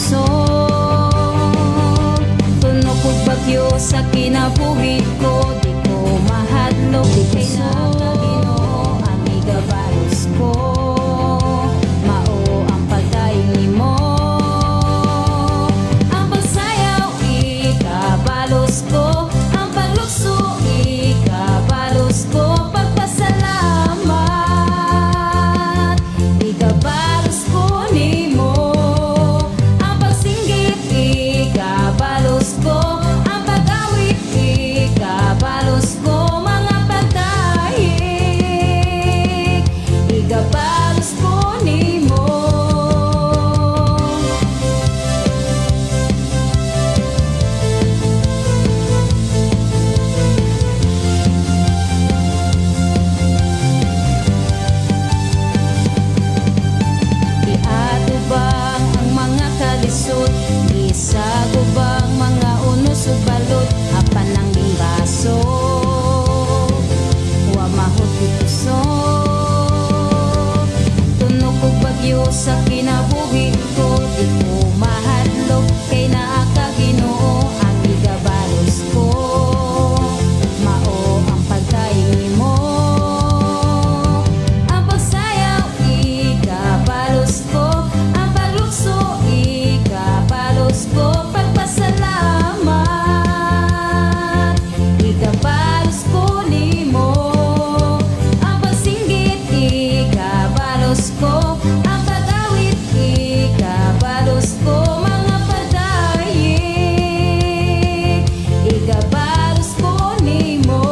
Kusog. Tunok og bagyo sa kinabuhi ko, di ko mahadlok kay naa ka, Ginoo, ang igabalos ko. Mao ang pagdaig nimo. Ang pagsayaw, ikabalos ko. Ang paglukso, ikabalos ko. Pagpasalamat, ikabalos ko nimo. Ang pagsinggit, ikabalos ko. Ang pag-awit, ikabalos ko. Mga pagdayeg, ikabalos ko nimo. Giatubang ang mga kalisod, gisagubang mga unos ug balod, apan ang baso wa mahud kusog. Tunok og bagyo sa kinabuhi ko, di ko mahadlok kay naa ka, Ginoo, ang igabalos ko. Mao ang pagdaig nimo. Ang pagsayaw, ikabalos ko. Ang paglukso, ikabalos ko. Pagpasalamat, ikabalos ko nimo. Ang pagsinggit, ikabalos ko. Ang pag-awit, ikabalos ko. Mga pagdayeg, ikabalos ko nimo.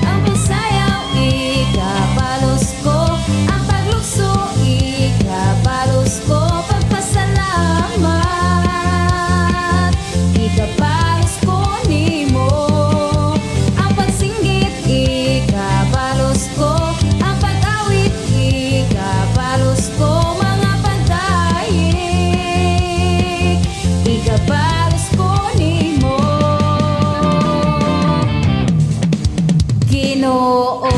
Ang pagsayaw, ikabalos ko. Ang paglukso, ikabalos ko. Pagpasalamat, ikabalos ko nimo. Ang pagsinggit, ikabalos ko. Ang pag-awit, ikabalos ko. Mga pagdayeg, ikabalos ko nimo, Ginoo.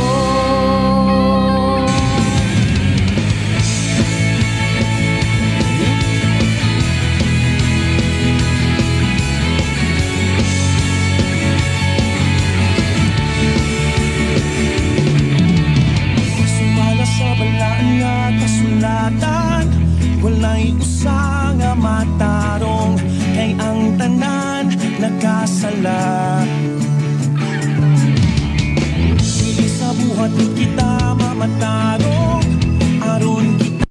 Sumala sa balaan nga kasulatan, walay usa nga matarong, kay ang tanan nakasala. Dili sa buhat kita mamatarong, aron kita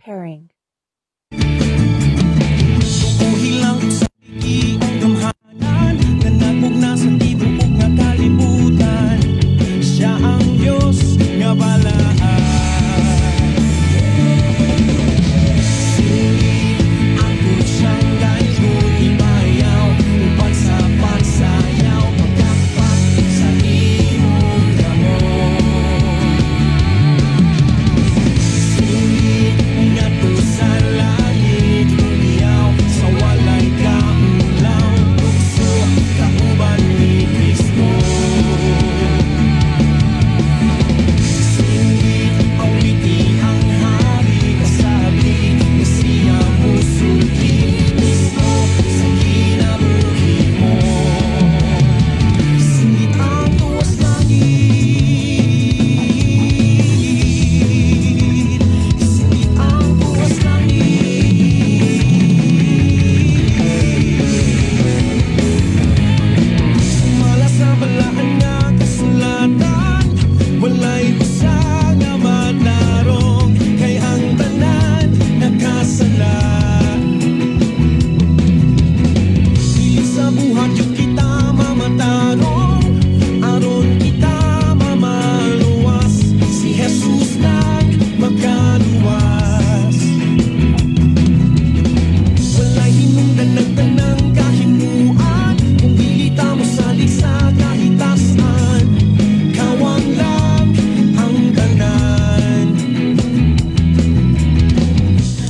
Pairing. Tukuhi lang sa iki ang gamhanan nga nagmugna sa tibuok nga kalibutan. Siya ang Dios nga balaan. Singit ato siyang gayud ibayaw uban sa pagsayaw, pagkapak sa imong kamot. Singit ngadto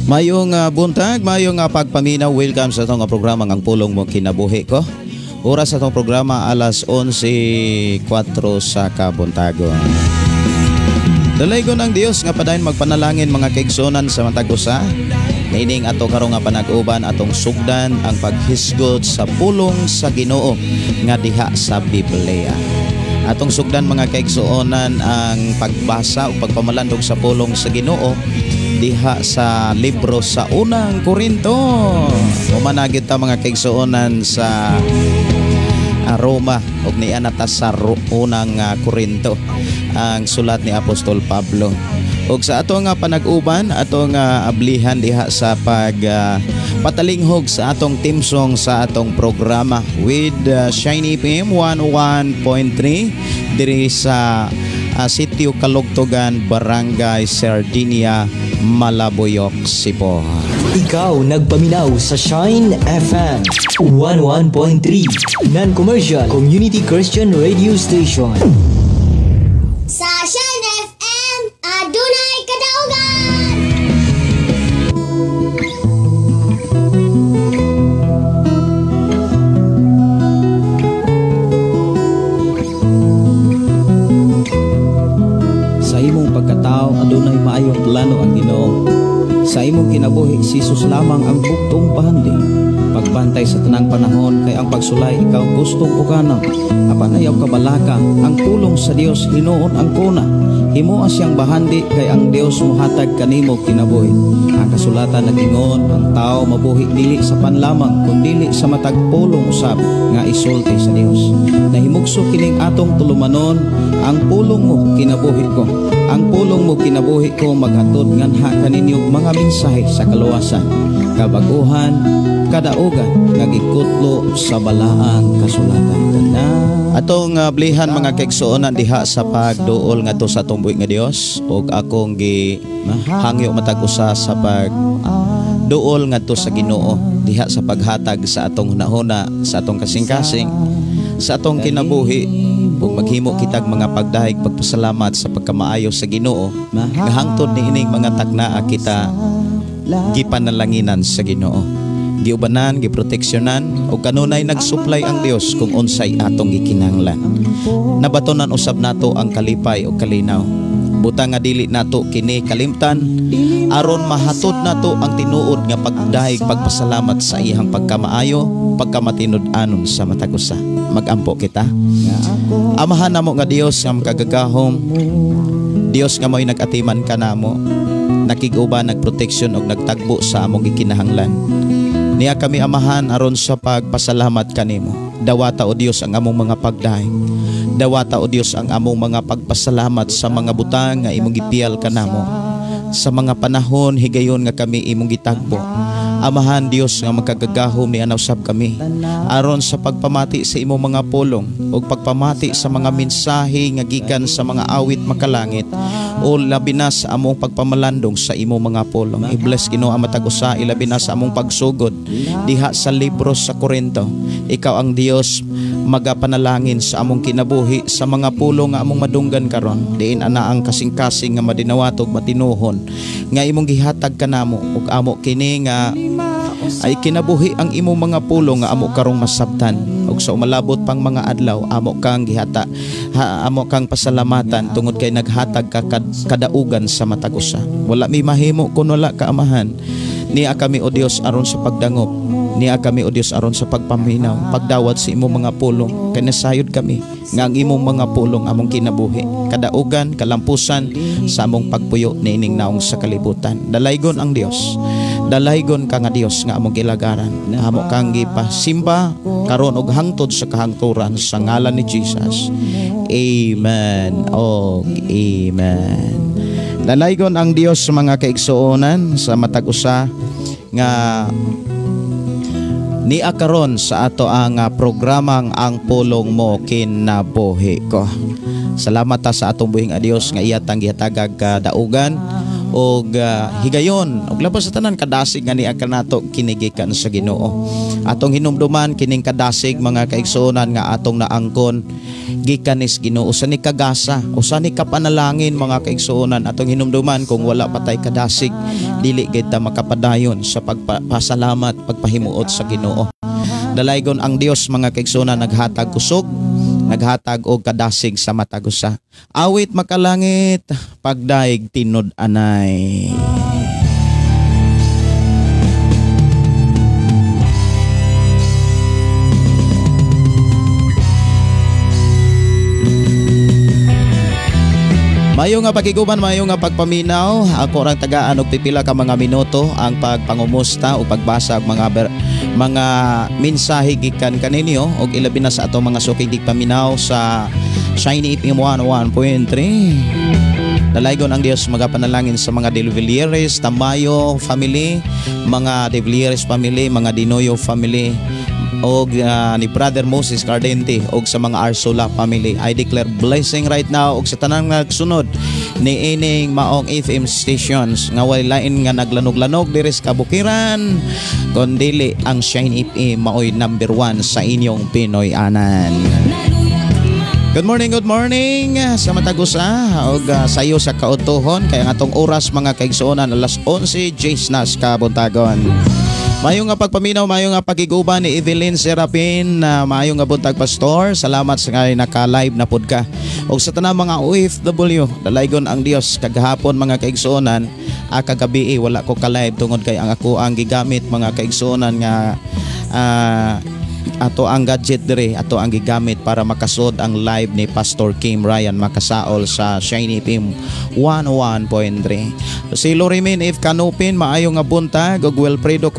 Mayong buntag, mayong pagpaminaw. Welcome sa atong programa Ang Pulong Mo Kinabuhi Ko. Oras sa atong programa alas 11:04 sa kabuntagon. Dalaygon ang Dios nga padayon magpanalangin mga kaigsuonan sa matag usa. Niining ato karong nga panag-uban, atong sugdan ang paghisgot sa pulong sa Ginoo nga diha sa Biblia. Atong sugdan mga kaigsuonan ang pagbasa o pagpamalandong sa pulong sa Ginoo diha sa libro sa Unang Korinto. Human na gyud ta mga kaigsuonan sa Roma ug niya na ta sa Unang Korinto, ang sulat ni Apostol Pablo. Ug sa ato nga panag-uban, ato nga ablihan diha sa pag patalinghog sa atong theme song sa atong programa with Shiny FM 101.3 diri sa Sitio Kalugtugan, Barangay Sardinia, Malabuyoc, Cebu. Ikaw nagpaminaw sa Shine FM 11.3, Non-commercial Community Christian Radio Station. Sa Shine FM, adunay kadaugan! Sa imong pagkatao, adunay maayong plano ang Ginoo. Sa imong kinabuhi, si Jesus lamang ang bugtong bahandi. Pagbantay sa tanang panahon kay ang pagsulay ikaw gustong uganon. Apan ayaw kabalaka, ang pulong sa Dios hinuon ang kuna. Himoa siyang bahandi kay ang Dios mohatag kanimo kinabuhi. Ang kasulatan nag-ingon, ang tao mabuhi dili sa panlamang kundili sa matag pulong usab nga isulti sa Dios. Nahimugso kining atong tulumanon, ang pulong mo kinabuhi ko. Ang pulong mo kinabuhi ko maghatod nganha kaninyo mga mensahe sa kaluwasan, kabaguhan, kadaugan nga gikutlo sa balaang kasulatan. Atong blihan mga kaigsuonan diha sa pagduol ngadto sa atong buhi nga Dios ug akong gihangyo matag usa sa pagduol ngadto sa Ginoo diha sa paghatag sa atong hunahuna, sa atong kasing-kasing, sa atong kinabuhi ug maghimo kitag mga pagdahig pagpasalamat sa pagkamaayo sa Ginoo nga hangtod niining mga taknaa kita gipanalanginan sa Ginoo. Giubanan, giproteksyonan ug kanunay nagsuplay ang Dios kung unsay atong gikinahanglan. Nabatonan usab nato ang kalipay ug kalinaw. Buta nga dili nato kini kalimtan aron mahatod nato ang tinuod nga pagdahig pagpasalamat sa iyang pagkamaayo, pagkamatinud-anon sa matag usa. Magampo kita. Amahan namo nga Dios nga makagagahom, Dios nga mo'y nag-atiman kanamo, nakig-uban, nagproteksyon ug nagtagbo sa among gikinahanglan. Niya kami amahan aron sa pagpasalamat kanimo. Dawata o Dios ang among mga pagdahig. Dawata o Dios ang among mga pagpasalamat sa mga butang nga imong gipiyal kanamo. Sa mga panahon higayon nga kami imong gitagbo. Amahan Dios nga makagagahom ni usab kami aron sa pagpamati sa imong mga pulong ug pagpamati sa mga mensahe nga gikan sa mga awit makalangit o labi na sa among pagpamalandong sa imong mga pulong. I-bless Ginoo ang matag usa, ilabi na sa among pagsugod diha sa libro sa Korinto. Ikaw ang Dios magapanalangin sa among kinabuhi sa mga pulong nga among madunggan karon. Diin ana ang kasing-kasing nga madinawat ug matinuhon nga imong gihatag kanamo ug amo kini nga ay kinabuhi ang imong mga pulong nga amo karong masabtan ug sa umalabot pang mga adlaw amo kang gihata amo kang pasalamatan tungod kay naghatag ka kadaugan sa matag usa. Wala mi mahimo kun wala ka amahan. Niya kami o Dios aron sa pagdangop, niya kami o Dios aron sa pagpaminaw, pagdawat sa imong mga pulong kay nasayod kami nga ang imong mga pulong among kinabuhi, kadaugan, kalampusan sa among pagpuyo niining naong sa kalibutan. Dalaygon ang Dios. Dalaygon ka nga Dios nga among gilagaran. Amo kang gipasimba karon og hangtod sa kahangturan sa ngalan ni Jesus. Amen. Og amen. Dalaygon ang Dios sa mga kaigsuonan sa matag usa nga niya karon sa ato ang programang Ang Pulong Mo Kinabuhi Ko. Salamat ta sa atong buhing a Dios nga iya tang gihatagag kadaugan og higayon og labaw sa tanan kadasig nga niya kanato kinigikan sa Ginoo. Atong hinumduman kining kadasig mga kaigsuonan nga atong naangkon Gikan nis Ginoo, usa ni kagasa, usa ni kapanalangin, mga kaigsuonan. Atong hinumduman, kung wala pa tay kadasig, dili gid ta makapadayon sa pagpasalamat, pagpahimuot sa Ginoo. Dalaygon ang Dios, mga kaigsuonan, naghatag kusog, naghatag og kadasig sa matag usa. Awit Makalangit, Pagdaig Tinud-anay. Mayo nga pagkiguban, mayo nga pagpaminaw. Ako rang tagaan og pipila ka mga minuto ang pagpangumusta o pagbasa og mga mensahe gikan kaninyo og ilabi na sa atong mga suking digpaminaw sa Shiny FM 101.3. Dalaygon ang Dios, magapanalangin sa mga De Villieres, Tamayo family, mga De Villieres family, mga Dinoyo family, og ni Brother Moses Cardente og sa mga Arsola family. I declare blessing right now og sa tanang nagsunod ni ining maong FM stations nga walay lain nga naglanog-lanog diri sa kabukiran kondili ang Shine FM, maoy number 1 sa inyong Pinoy anan. Good morning, good morning sa matag usa og sayo sa kautuhon kay ang atong oras, mga kaigsuonan, alas 11:10 na sa kabuntagon. Mayo nga pagpaminaw, mayo nga pagiguban ni Evelyn Serapin. Mayo nga buntag, Pastor. Salamat sa nga naka-live na pud ka. Og sa tanang mga OFW, dalaygon ang Dios. Kagahapon, mga kaigsuonan, kagabi wala ko ka-live tungod kay ang ako ang gigamit, mga kaigsuonan, nga ato ang gadget diri, ato ang gigamit para makasod ang live ni Pastor Kim Ryan Makasaol sa Shiny FM 101.3. Si Lorimin If Kanupin, maayo nga buntag. Ug Wilfredo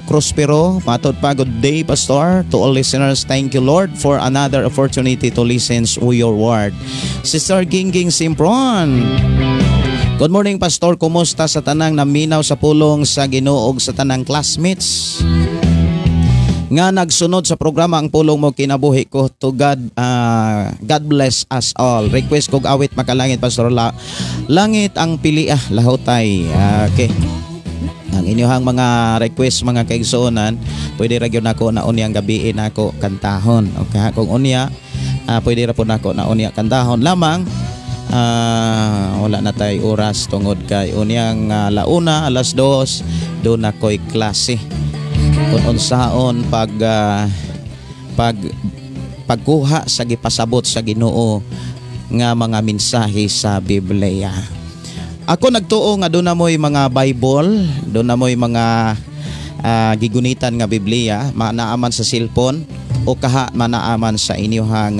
Crospero, matod pa, good day, Pastor. To all listeners, thank you, Lord, for another opportunity to listen to your word. Sister Gingging Simpron, good morning, Pastor. Kumusta sa tanang naminaw sa pulong sa Ginoo ug sa tanang classmates nga nagsunod sa programa Ang Pulong Mo Kinabuhi Ko? To God, God bless us all. Request kog awit Makalangit, Pastor, Langit ang Piliah, Lahutay. Okay. Ang inyong mga request, mga kaigsuonan, pwede ra gyud nako na unyang gabi nako kantahon. Okay, kung unya, pwede ra pud nako na unya kantahon lamang wala na tay oras tungod kay unyang launa alas 2 do na ko'y klase kung unsaon pagkuha sa gipasabot sa Ginoo nga mga mensahe sa Biblia. Ako nagtuo nga doon na mo'y mga Bible, doon na mo'y mga gigunitan nga Biblia, manaaman sa cellphone o kaha manaaman sa inyuhang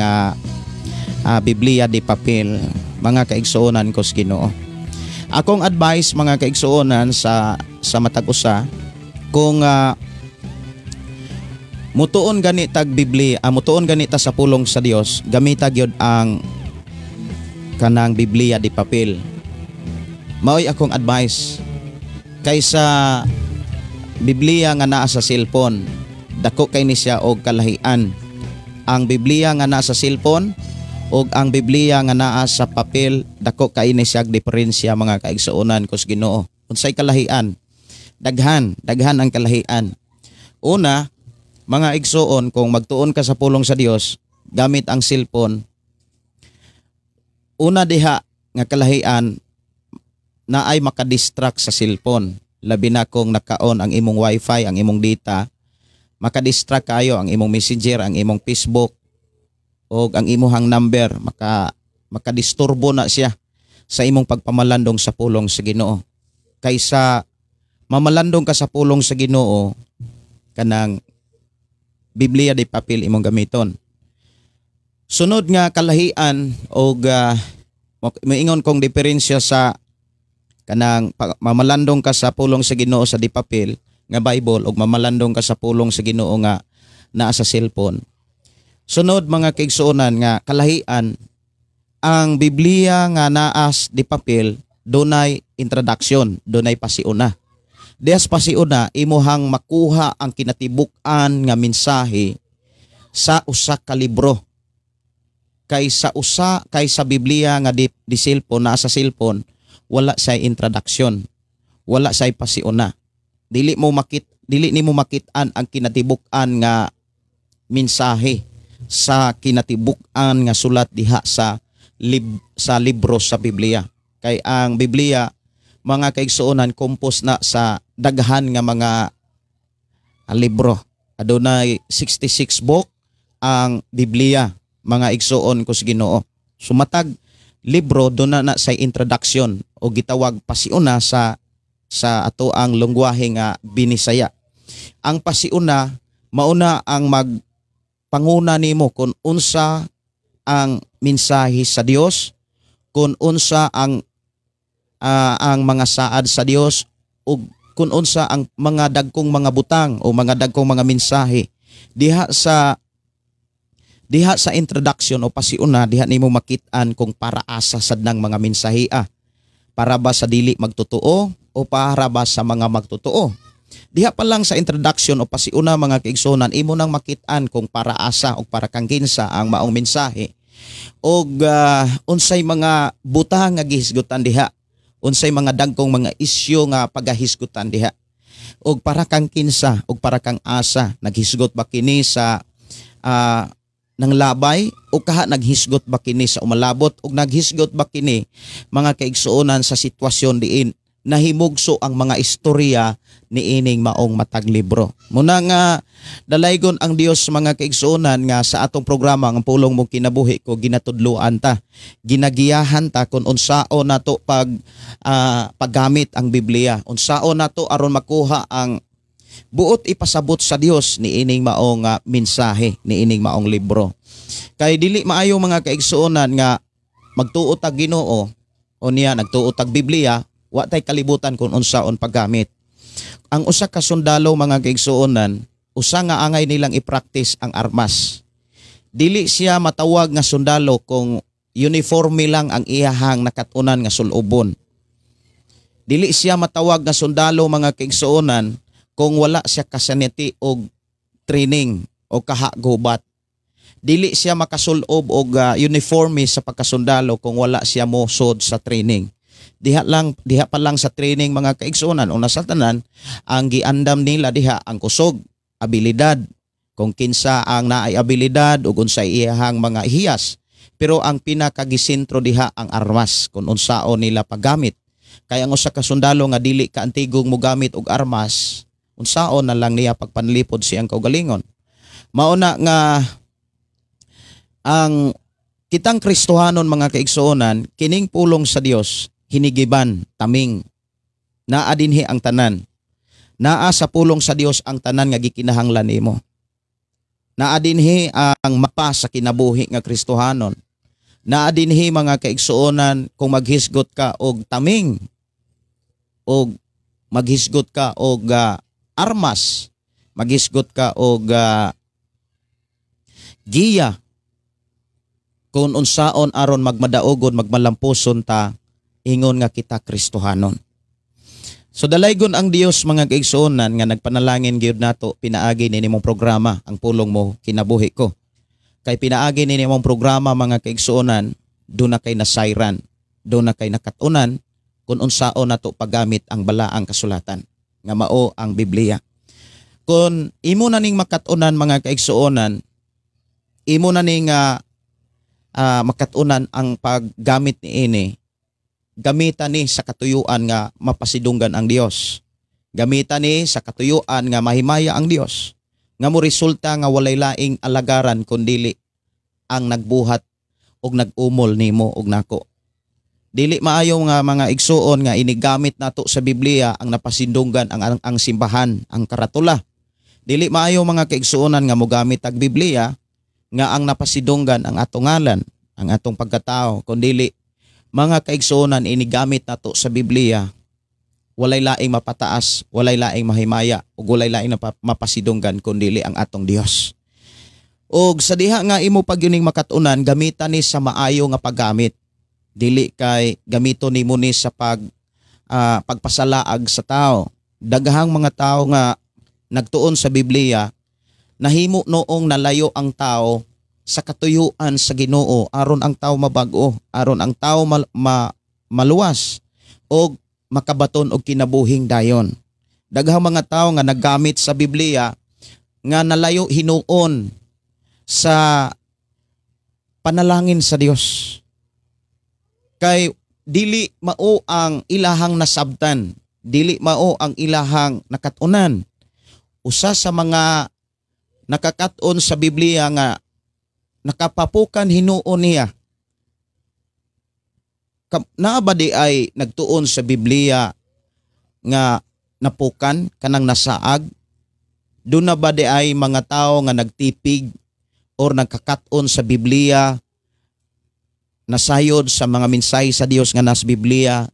Biblia di papel, mga kaigsuonan ko sa Ginoo. Akong advice, mga kaigsuonan, sa matag usa, kung mutuon gani tag Biblia, mutuon gani ta sa pulong sa Dios, gamita gyud ang kanang Biblia di papel. Maoy akong advice kaysa Biblia nga naa sa cellphone. Dako kay ni siya og kalahian. Ang Biblia nga naa sa cellphone og ang Biblia nga naa sa papel, dako kay ni siya og diferensya, mga kaigsuonan ko sa Ginoo. Unsay kalahian? Daghan, daghan ang kalahian. Una, mga igsuon, kung magtuon ka sa pulong sa Dios gamit ang cellphone, una diha nga kalahian na ay makadistract sa cellphone. Labi na kung naka-on ang imong wifi, ang imong data, makadistract kayo ang imong Messenger, ang imong Facebook, o ang imuhang number, makadisturbo na siya sa imong pagpamalandong sa pulong sa Ginoo. Kaysa mamalandong ka sa pulong sa Ginoo, kanang Biblia di papel imong gamiton. Sunod nga kalahian og moingon kong diferensya sa kanang mamalandong ka sa pulong sa Ginoo sa di papel nga Bible og mamalandong ka sa pulong sa Ginoo nga naa sa cellphone. Sunod, mga kaigsuonan, nga kalahian, ang Biblia nga naas di papel dunay introduction, dunay pasiuna. Dias pasiuna imuhang makuha ang kinatibuk-an nga mensahe sa usa ka libro. Kaysa usa kaysa Biblia nga di cellphone, naa sa cellphone, wala say introduction, wala say pasiuna. Dili nimo makit-an ang kinatibuk-an nga mensahe sa kinatibuk-an nga sulat diha sa libro sa Biblia. Kay ang Biblia, mga kaigsuonan, compose na sa daghan nga mga libro. Adunay 66 book ang Biblia, mga igsuon ko sa Ginoo. Sumatag libro doon na sa introduction o gitawag pasiuna sa ato ang lengguwahe nga Binisaya. Ang pasiuna mauna ang magpanguna nimo kung unsa ang mensahe sa Dios, kung unsa ang mga saad sa Dios ug kung unsa ang mga dagkong mga butang o mga dagkong mga mensahe. Diha sa introduction o pasiuna, diha nimo makit-an kung para asa sad ng mga mensahe, para ba sa dili magtotoo o para ba sa mga magtotoo. Diha pa lang sa introduction o pasiuna, mga kaigsunan, imo nang makit-an kung para asa o para kang kinsa ang maong mensahe og unsay mga butang nga gihisgutan diha, unsay mga dagkong mga isyu nga pagahisgutan diha og para kang kinsa og para kang asa. Naghisgot ba kini sa nang labay o kaha naghisgot ba kini sa umalabot o naghisgot ba kini, mga kaigsuonan, sa sitwasyon diin nahimugso ang mga istorya niining maong matag libro? Muna nga dalaygon ang Dios, mga kaigsuonan, nga sa atong programa ang Pulong Mo Kinabuhi Ko, ginatudloan ta, ginagiyahan ta kung unsaon nato paggamit ang Biblia, unsaon nato aron makuha ang buot ipasabot sa Dios niining maong mensahe niining maong libro. Kay dili maayo, mga kaigsuonan, nga magtuo tag Ginoo o niya nagtuo tag Biblia, wa tay kalibutan kung unsaon paggamit. Ang usa ka sundalo, mga kaigsuonan, usa nga angay nilang i-practice ang armas. Dili siya matawag nga sundalo kung uniforme lang ang iyahang nakatunan nga sulubon. Dili siya matawag nga sundalo, mga kaigsuonan, kung wala siya kasaniti og training o kahagubat. Dili siya makasulob og uniforme sa pagkasundalo kung wala siya mosod sa training. Diha pa lang sa training, mga kaigsuonan, una sa tanan ang giandam nila diha ang kusog, abilidad, kung kinsa ang naay abilidad ug unsay iyahang mga hiyas. Pero ang pinakagisentro diha ang armas, kung unsaon nila paggamit. Kay ang usa ka sundalo nga dili ka antigong mogamit og armas, unsaon na lang niya pagpanlipod siyang kaugalingon? Mao na nga ang kitang Kristohanon, mga kaigsuonan, kining pulong sa Dios hinigiban, taming. Naa dinhi ang tanan. Naa sa pulong sa Dios ang tanan nga gikinahanglan nimo. Naa dinhi ang mapa sa kinabuhi nga Kristohanon. Naa dinhi, mga kaigsuonan, kung maghisgot ka og taming og maghisgot ka og armas, maghisgot ka og giya kung unsaon aron magmadaogon, magmalampuson ta ingon nga kita Kristohanon. So dalaygon ang Dios, mga kaigsuonan, nga nagpanalangin gyud nato pinaagi nini mong programa ang Pulong Mo Kinabuhi Ko. Kay pinaagi nini mong programa, mga kaigsuonan, do na kay nasayran, do na kay nakatunan kung unsaon nato paggamit ang balaang kasulatan nga mao ang Biblia. Kung imo na ning makatunan, mga kaigsuonan, imo na ning makatunan ang paggamit niini, gamitan ni sa katuyuan nga mapasidunggan ang Dios. Gamitan ni sa katuyuan nga mahimaya ang Dios. Nga mo resulta nga walay laing alagaran kundili ang nagbuhat og nag-umol nimo og nako. Dili maayo nga, mga igsuon, nga inigamit nato sa Biblia ang napasindunggan ang simbahan, ang karatula. Dili maayo, mga kaigsuonan, nga mogamit ang Biblia nga ang napasidunggan ang atong ngalan, ang atong pagkatao, kundili, mga kaigsuonan, inigamit nato sa Biblia, walay laing mapataas, walay laing mahimaya ug walay laing mapasidunggan kundili ang atong Dios. Og sa diha nga imo pagyuning makatunan, gamitan ni sa maayo nga paggamit. Dili kay gamito nimo ni sa pagpasalaag sa tao. Daghang mga tao nga nagtuon sa Biblia, nahimo noong nalayo ang tao sa katuyuan sa Ginoo aron ang tao mabag-o, aron ang tao maluwas og makabaton og kinabuhing dayon. Daghang mga tao nga naggamit sa Biblia nga nalayo hinuon sa panalangin sa Dios. Kay dili mao ang ilahang nasabtan, dili mao ang ilahang nakatunan. Usa sa mga nakakaton sa Biblia nga nakapapukan hinuon niya. Naa ba di ay nagtuon sa Biblia nga napukan kanang nasaag? Doon na ba di ay mga tao nga nagtipig or nagkakaton sa Biblia, nasayod sa mga mensahe sa Dios nga nas Biblia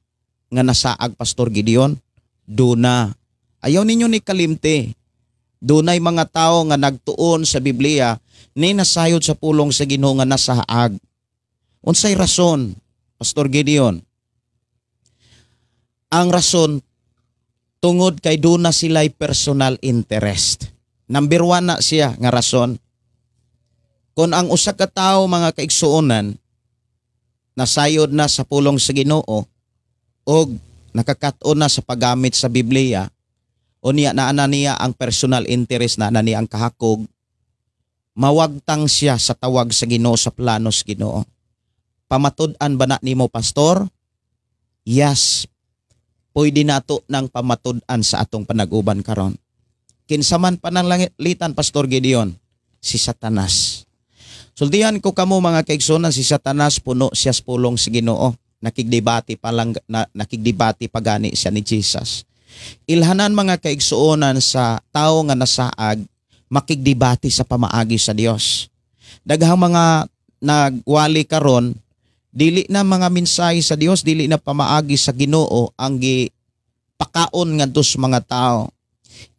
nga nasaag, Pastor Gideon? Doon na. Ayaw ninyo ni kalimte. Dunay mga tao nga nagtuon sa Biblia ni nasayod sa pulong sa Ginoo nga nasaag. Unsay rason, Pastor Gideon? Ang rason tungod kay doon na sila'y personal interest. Number 1 na siya nga rason. Kung ang usa ka tawo mga kaigsuonan nasayod na sa pulong sa Ginoo og nakakaton na sa paggamit sa Biblia, o niya naana niya ang personal interest, naana niya ang kahakog, mawagtang siya sa tawag sa Ginoo, sa plano sa Ginoo. Pamatud-an ba na nimo, Pastor? Yes. Pwede nato ng pamatud-an sa atong panag-uban karon. Kinsa man pananglitan, Pastor Gideon? Si Satanas. Sultihan ko kamo mga kaigsunan, si Satanas puno siya sa pulong sa Ginoo. Nakigdebate pa lang, nakigdebate pa gani siya ni Jesus. Ilhanan mga kaigsuonan sa tao nga nasaag makigdebate sa pamaagi sa Dios. Daghang mga nagwali karon dili na mga mensahe sa Dios, dili na pamaagi sa Ginoo ang gipakaon ngadto sa mga tao.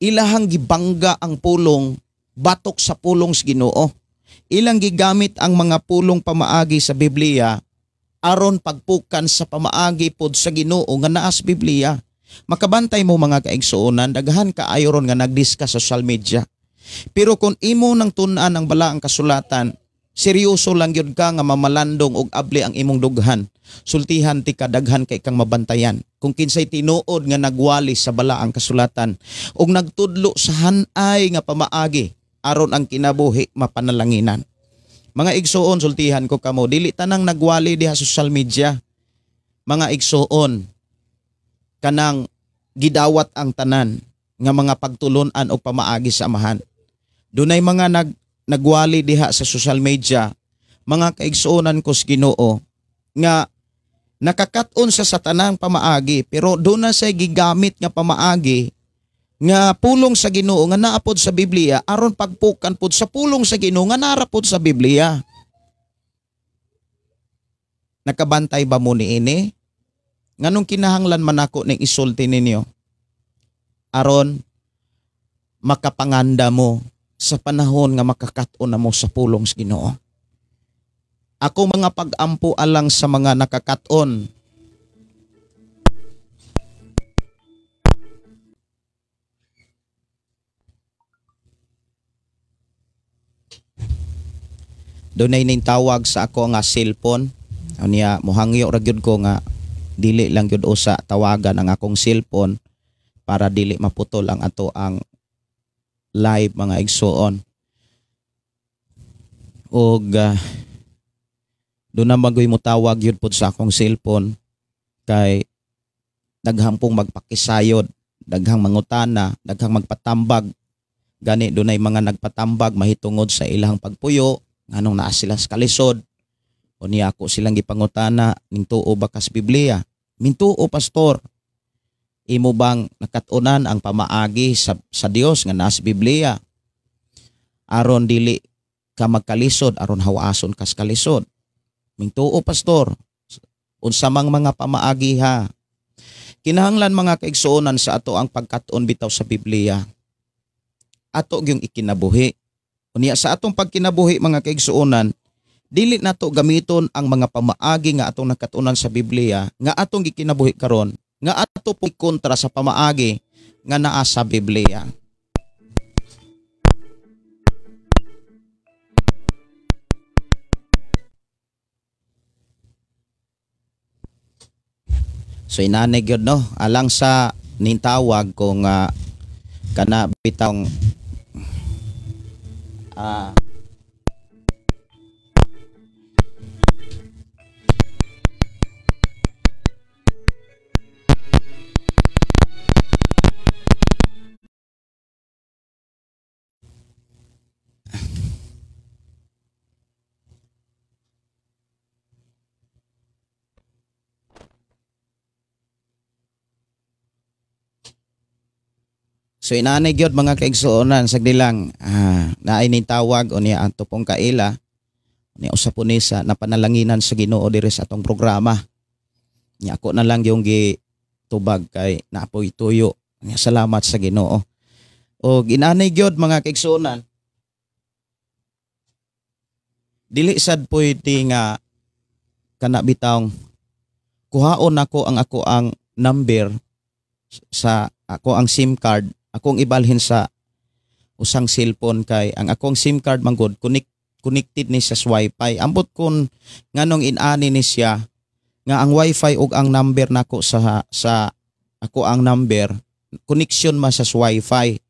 Ilahang gibangga ang pulong batok sa pulong sa Ginoo. Ilang gigamit ang mga pulong pamaagi sa Biblia aron pagpukan sa pamaagi pod sa Ginoo nga naa sa Biblia. Makabantay mo mga kaigsuonan, daghan kaayo ron nga nagdiscuss sa social media. Pero kung imo nang tun-an ang balaang kasulatan, seryoso lang gyud ka nga mamalandong og abli ang imong dughan. Sultihan ti ka daghan kay kang mabantayan. Kung kinsay tinuod nga nagwali sa balaang kasulatan og nagtudlo sa hanay nga pamaagi aron ang kinabuhi mapanalanginan. Mga igsuon, sultihan ko kamo, dili tanang nagwali diha sa social media. Mga igsuon, kanang gidawat ang tanan nga mga pagtulon-an o pamaagi sa Amahan. Dunay mga nagwali diha sa social media, mga kaigsuonan ko sa Ginoo nga nakakat-on sa satanang pamaagi, pero doon na siya gigamit nga pamaagi nga pulong sa Ginoo nga naapod sa Biblia aron pagpukan pod sa pulong sa Ginoo nga narapod sa Biblia. Nakabantay ba mo niini? Nganong kinahanglan man ako ning isulti ninyo? Aron makapanganda mo sa panahon nga makakat-on na mo sa pulong sa Ginoo. Ako mga pag-ampo alang sa mga nakakaton. Dunay ning tawag sa ako nga cellphone. Unya mohangyo ra gyud ko nga dili lang gyud usa tawagan ang akong cellphone para dili maputol ang ato ang live mga igsuon. Og doon na magoy mo tawag yun po sa akong cellphone kay daghang pong magpakisayod, daghang mangutana, daghang magpatambag. Gani dunay mga nagpatambag mahitungod sa ilang pagpuyo nganong naa sila sa kalisod. O niya ako silang gipangutana ning tuo ba kas Biblia? Mintuo pastor. Imo bang nakatunan ang pamaagi sa Dios nga naa sa Biblia? Aron dili ka magkalisod, aron hawason kas kalisod. Mintuo pastor. Unsa mang mga pamaagi ha? Kinahanglan mga kaigsuonan sa ato ang pagkat-on bitaw sa Biblia. Ato gyung ikinabuhi. Unya sa atong pagkinabuhi mga kaigsuonan, dili nato gamiton ang mga pamaagi nga atong nakatunan sa Biblia nga atong gikinabuhi karon nga ato po kontra sa pamaagi nga naa sa Biblia. So inanay gyud no, alang sa nintawag kung kana bitawng So inaanay gyud, mga kaigsuonan, sagdi lang, naay ning tawag unya ato pong kaila ni usa po ni sa napanalanginan sa Ginoo diri sa atong programa. Nya ako na lang yung gitubag kay naapoy tuyo. Nya salamat sa Ginoo. O inanay gyud, mga kaigsuonan, dili sad pwede nga kana bitawng kuhaon nako ang ako ang number sa ako ang SIM card, akong ibalhin sa usang cellphone, kay ang akong SIM card manggod connected ni sa wifi. Ambot kun nganong inani ni siya nga ang wifi ug ang number nako sa ako ang number connection man sa wifi.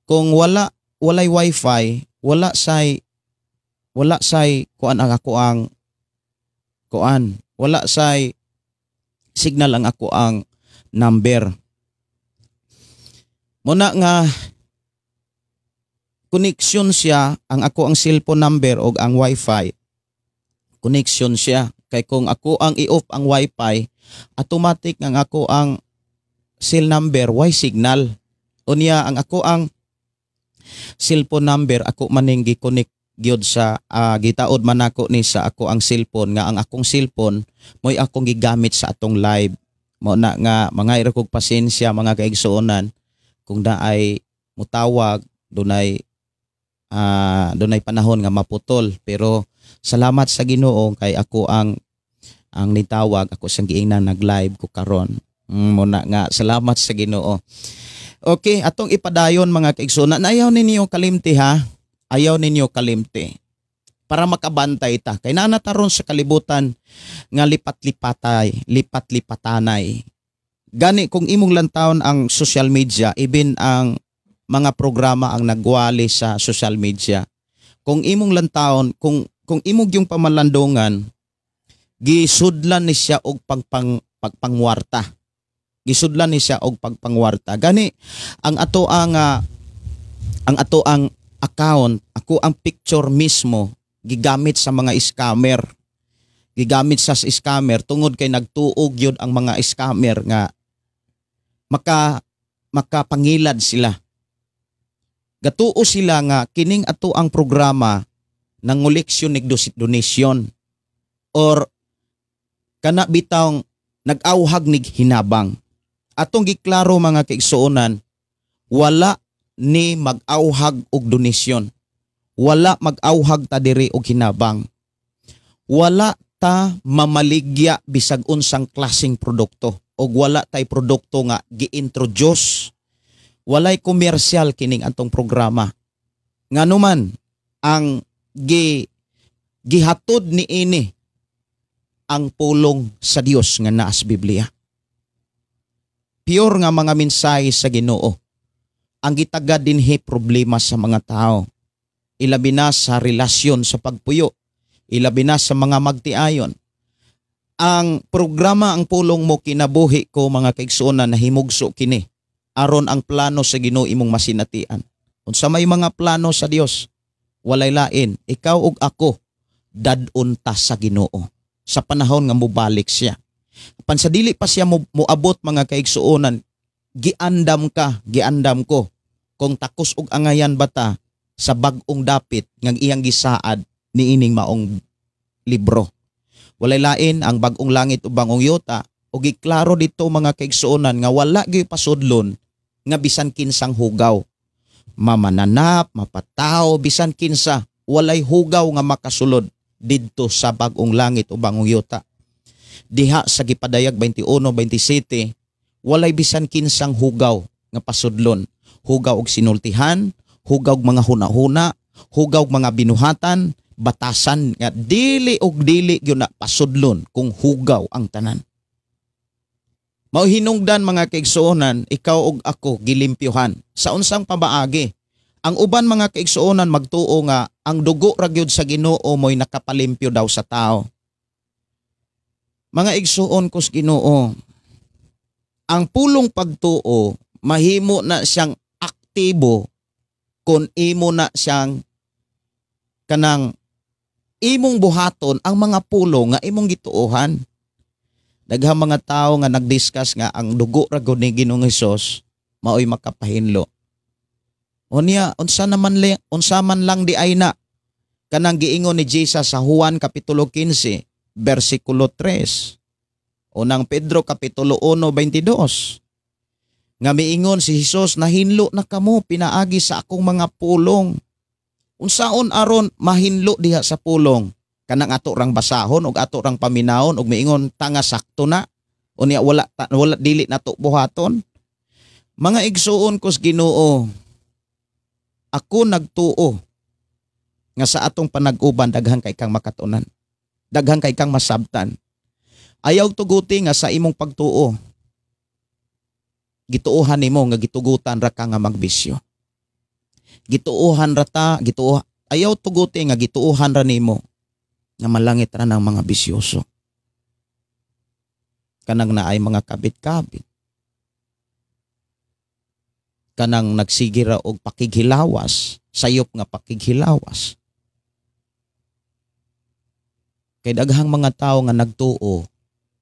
Kung wala, walay wifi, wala say kuan ang ako ang kuan, wala say signal ang ako ang number. Muna nga connection siya ang ako ang cellphone number og ang wifi, connection siya, kay kung ako ang i-off ang wifi, automatic ang ako ang cell number way signal. Unya ang ako ang cellphone number, ako maning gi-connect gyud sa gitaod man nako ni sa ako ang cellphone, nga ang akong cellphone mo'y akong gigamit sa atong live. Mo na nga mga kog pasensya, mga kaigsuonan, kung naay mutawag, dunay panahon nga maputol. Pero salamat sa Ginoo kay ako ang nitawag, ako sang giingnan nag-live ko karon. Mo na nga salamat sa Ginoo. Okay, atong ipadayon, mga kaigsuonan. Ayaw ninyo kalimti ha. Ayaw ninyo kalimti. Para makabantay ta. Kay naa taron sa kalibutan nga lipat-lipatay, lipat-lipatanay. Gani kung imong lantawon ang social media, even ang mga programa ang nagwali sa social media. Kung imong lantawon, kung imong yung pamalandungan, gisudlan ni siya og pagpang pagpangwarta. Gisudlan ni siya og pagpangwarta. Gani ang ato ang account, ako ang picture mismo gigamit sa mga scammer. Gigamit sa scammer tungod kay nagtuog yun ang mga scammer nga makapangilad sila. Gatuo sila nga kining ato ang programa nangoleksyon nig donation or kana bitawng nag-awhag nig hinabang. Atong giklaro, mga kaigsuonan, wala ni mag-awhag og donasyon. Wala mag-awhag ta diri og hinabang. Wala ta mamaligya bisag unsang klaseng produkto og wala tay produkto nga gi-introduce. Walay komersyal kining atong programa. Nganuman ang gihatod ni ini ang pulong sa Dios nga naa sa Biblia. Pure nga mga mensahe sa Ginoo. Ang gitagad dinhi problema sa mga tao. Ilabi na sa relasyon sa pagpuyo. Ilabi na sa mga magtiayon. Ang programa Ang Pulong Mo Kinabuhi Ko, mga kaigsuonan, nahimugso kini aron ang plano sa Ginoo imong masinatian. Unsa may mga plano sa Dios? Walay lain, ikaw ug ako dad-on ta sa Ginoo sa panahon nga mobalik siya. Apan sa dili pa siya moabot, mga kaigsuonan, giandam ka, giandam ko kung takos og angayan bata sa bag-ong dapit nga iyang gisaad niining maong libro. Walay lain ang bag-ong langit ug bag-ong yuta, ug giklaro dito, mga kaigsuonan, nga wala gyud pasudlon nga bisan kinsang hugaw. Mamananap, mapataw, bisan kinsa, walay hugaw nga makasulod didto sa bag-ong langit o bag-ong yuta. Diha sa gipadayag 21:27, walay bisan kinsang hugaw nga pasudlon. Hugaw og sinultihan, hugaw og mga huna-huna, hugaw og mga binuhatan, batasan nga dili og dili gyud na pasudlon kung hugaw ang tanan. Mao hinungdan, mga kaigsuonan, ikaw og ako gilimpyuhan sa unsang pamaagi. Ang uban, mga kaigsuonan, magtuo nga ang dugo ra gyud sa Ginoo mo'y nakapalimpyo daw sa tao. Mga igsuon ko sa Ginoo, ang pulong pagtuo mahimo na siyang aktibo kung imo na siyang kanang imong buhaton ang mga pulong nga imong gituohan. Daghang mga tao nga nagdiscuss nga ang dugo ra gud ni Ginoong Hesus maoy makapahinlo. Unya unsa naman unsa man lang di ay na kanang giingon ni Jesus sa Juan kapitulo 15 bersikulo 3. Unang Pedro kapitulo 1:22. Nga miingon si Jesus, "Nahinlo na kamo pinaagi sa akong mga pulong." Unsaon aron mahinlo diha sa pulong? Kanang ato rang basahon og ato rang paminawon og miingon tanga sakto na. Unya wala wala dili nato buhaton. Mga igsuon ko sa Ginoo, ako nagtuo nga sa atong panag-uban daghan kay kang makatunan. Daghan kay kang masabtan. Ayaw tuguti nga sa imong pagtuo, gituohan nimo nga gitugutan ra ka nga magbisyo. Gituohan ra ta, gituo, ayaw tuguti nga gituohan ra nimo nga malangit ra ng mga bisyoso. Kanang naay mga kabit-kabit. Kanang nagsige ra og pakighilawas, sayop nga pakighilawas. Kay daghang mga tawo nga nagtuo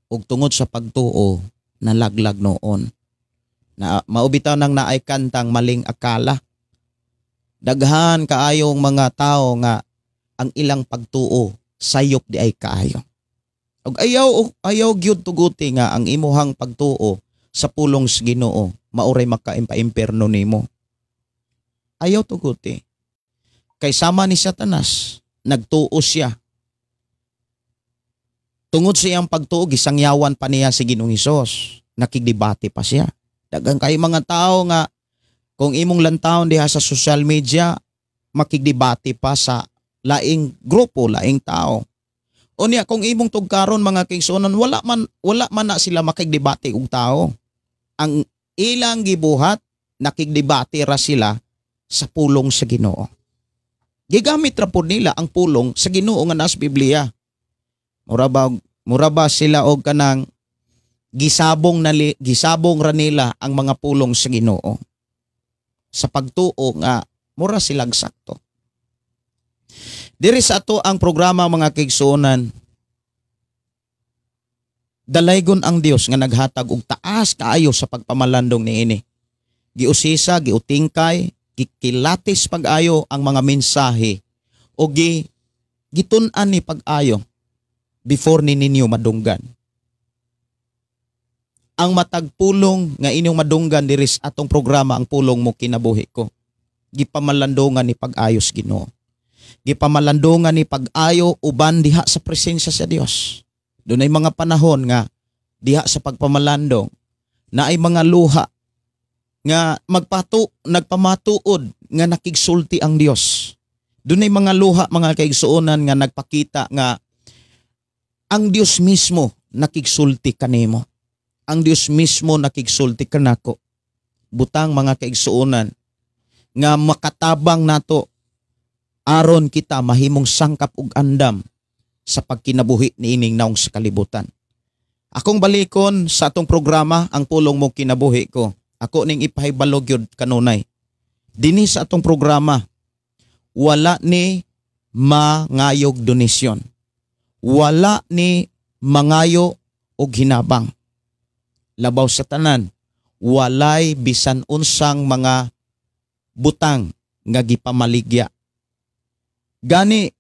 og tungod sa pagtuo nalaglag noon. Na mao bitaw nang naay kantang "Maling Akala." Daghan kaayong mga tao nga ang ilang pagtuo sayop di ay kaayo. Og ayaw ayaw gyud tuguti nga ang imuhang pagtuo sa pulong sa Ginoo mao ray makaimpa-imperno nimo. Ayaw tuguti. Kay sama ni Satanas, nagtuo siya. Tungod sa iyang pagtuo, gisangyawan pa niya si Ginoong Hesus. Nakigdebate pa siya. Daghan kay mga tao nga kung imong lantawon diha sa social media, makigdebate pa sa laing grupo, laing tao. Unya kung imong tugkaron, mga kaigsuonan, wala man na sila makigdebate og tao. Ang ilang gibuhat, nakigdebate ra sila sa pulong sa Ginoo. Gigamit ra pod nila ang pulong sa Ginoo nga nasa Biblia. Mura ba sila og kanang gisabong ra nila ang mga pulong sa Ginoo sa pagtuo nga mura silag sakto. Diri sa ato ang programa, mga kaigsuonan, dalaygon ang Dios nga naghatag og taas kaayo sa pagpamalandong niini. Giusisa, giutingkay, gikilatis pag-ayo ang mga mensahe o gitun-an ni pag-ayo before ni ninyo madunggan. Ang matag pulong nga inyong madunggan diri sa atong programa, "Ang Pulong Mo Kinabuhi Ko," gipamalandongan ni pag-ayos Ginoo. Gipamalandongan ni pag-ayo uban diha sa presensya sa Dios. Dunay mga panahon nga diha sa pagpamalandong na ay mga luha nga nagpamatuod nga nakigsulti ang Dios. Dunay mga luha, mga kaigsuonan, nga nagpakita nga ang Dios mismo nakigsulti kanimo. Ang Dios mismo nakigsulti kanako. Butang, mga kaigsuonan, nga makatabang nato aron kita mahimong sangkap ug andam sa pagkinabuhi niining naong sa kalibutan. Akong balikon sa atong programa, "Ang Pulong Mo Kinabuhi Ko." Ako ning ipahibalo gyud kanunay. Dinhi sa atong programa, wala ni mangayog donasyon. Wala ni mangayo og hinabang. Labaw sa tanan, walay bisan unsang mga butang nga gipamaligya. Gani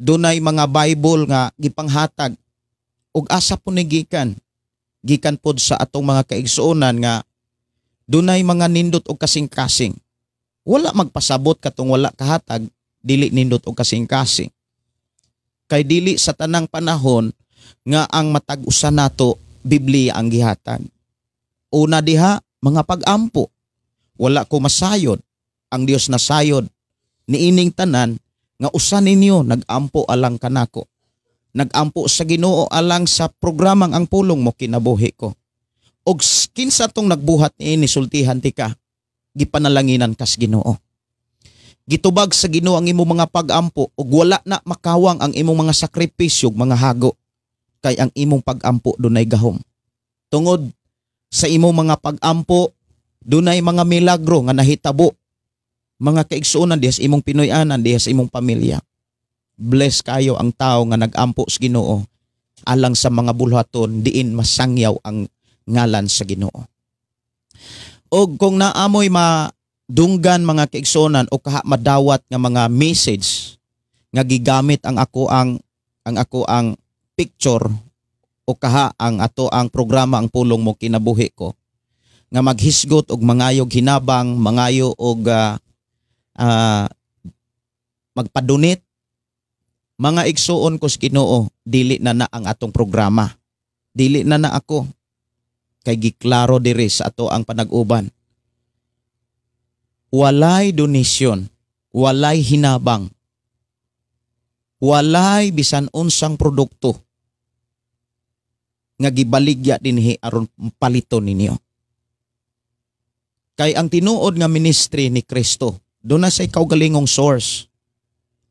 dunay mga Bible nga gipanghatag ug asa po ni gikan? Gikan pod sa atong mga kaigsuonan nga dunay mga nindot og kasing-kasing. Wala magpasabot katong wala kahatag dili nindot og kasing-kasing. Kay dili sa tanang panahon nga ang matag usa nato Biblia ang gihatag. Una diha, mga pag-ampo. Wala ko masayod. Ang Dios nasayod niining tanan nga usa ninyo nag-ampo alang kanako. Nag-ampo sa Ginoo alang sa programang "Ang Pulong Mo Kinabuhi Ko." Og kinsa tong nagbuhat niini, sultihan tika, gipanalanginan kas Ginoo. Gitubag sa Ginoo ang imong mga pag-ampo ug wala na makawang ang imong mga sakripisyo ug mga hago kay ang imong pag-ampo dunay gahom. Tungod sa imong mga pag-ampo, dunay mga milagro nga nahitabo, mga kaigsuonan, diha sa imong Pinoy-anan, diha sa imong pamilya. Bless kayo ang tao nga nag-ampo sa Ginoo alang sa mga bulhaton diin masangyaw ang ngalan sa Ginoo. Og kung naamoy ma Dunggan, mga kaigsuonan, o kaha madawat nga mga message nga gigamit ang ako ang picture o kaha ang ato ang programa, Ang Pulong Mo Kinabuhi Ko, nga maghisgot og mangayog hinabang, mangayo og magpadonate, mga igsuon ko sa Ginoo, dili na na ang atong programa, dili na na ako, kay giklaro diri sa ato ang panag-uban, walay donasyon, walay hinabang, walay bisan unsang produkto nga gibaligya dinhi aron paliton ninyo. Kay ang tinuod nga ministry ni Kristo, duna say kaugalingong source.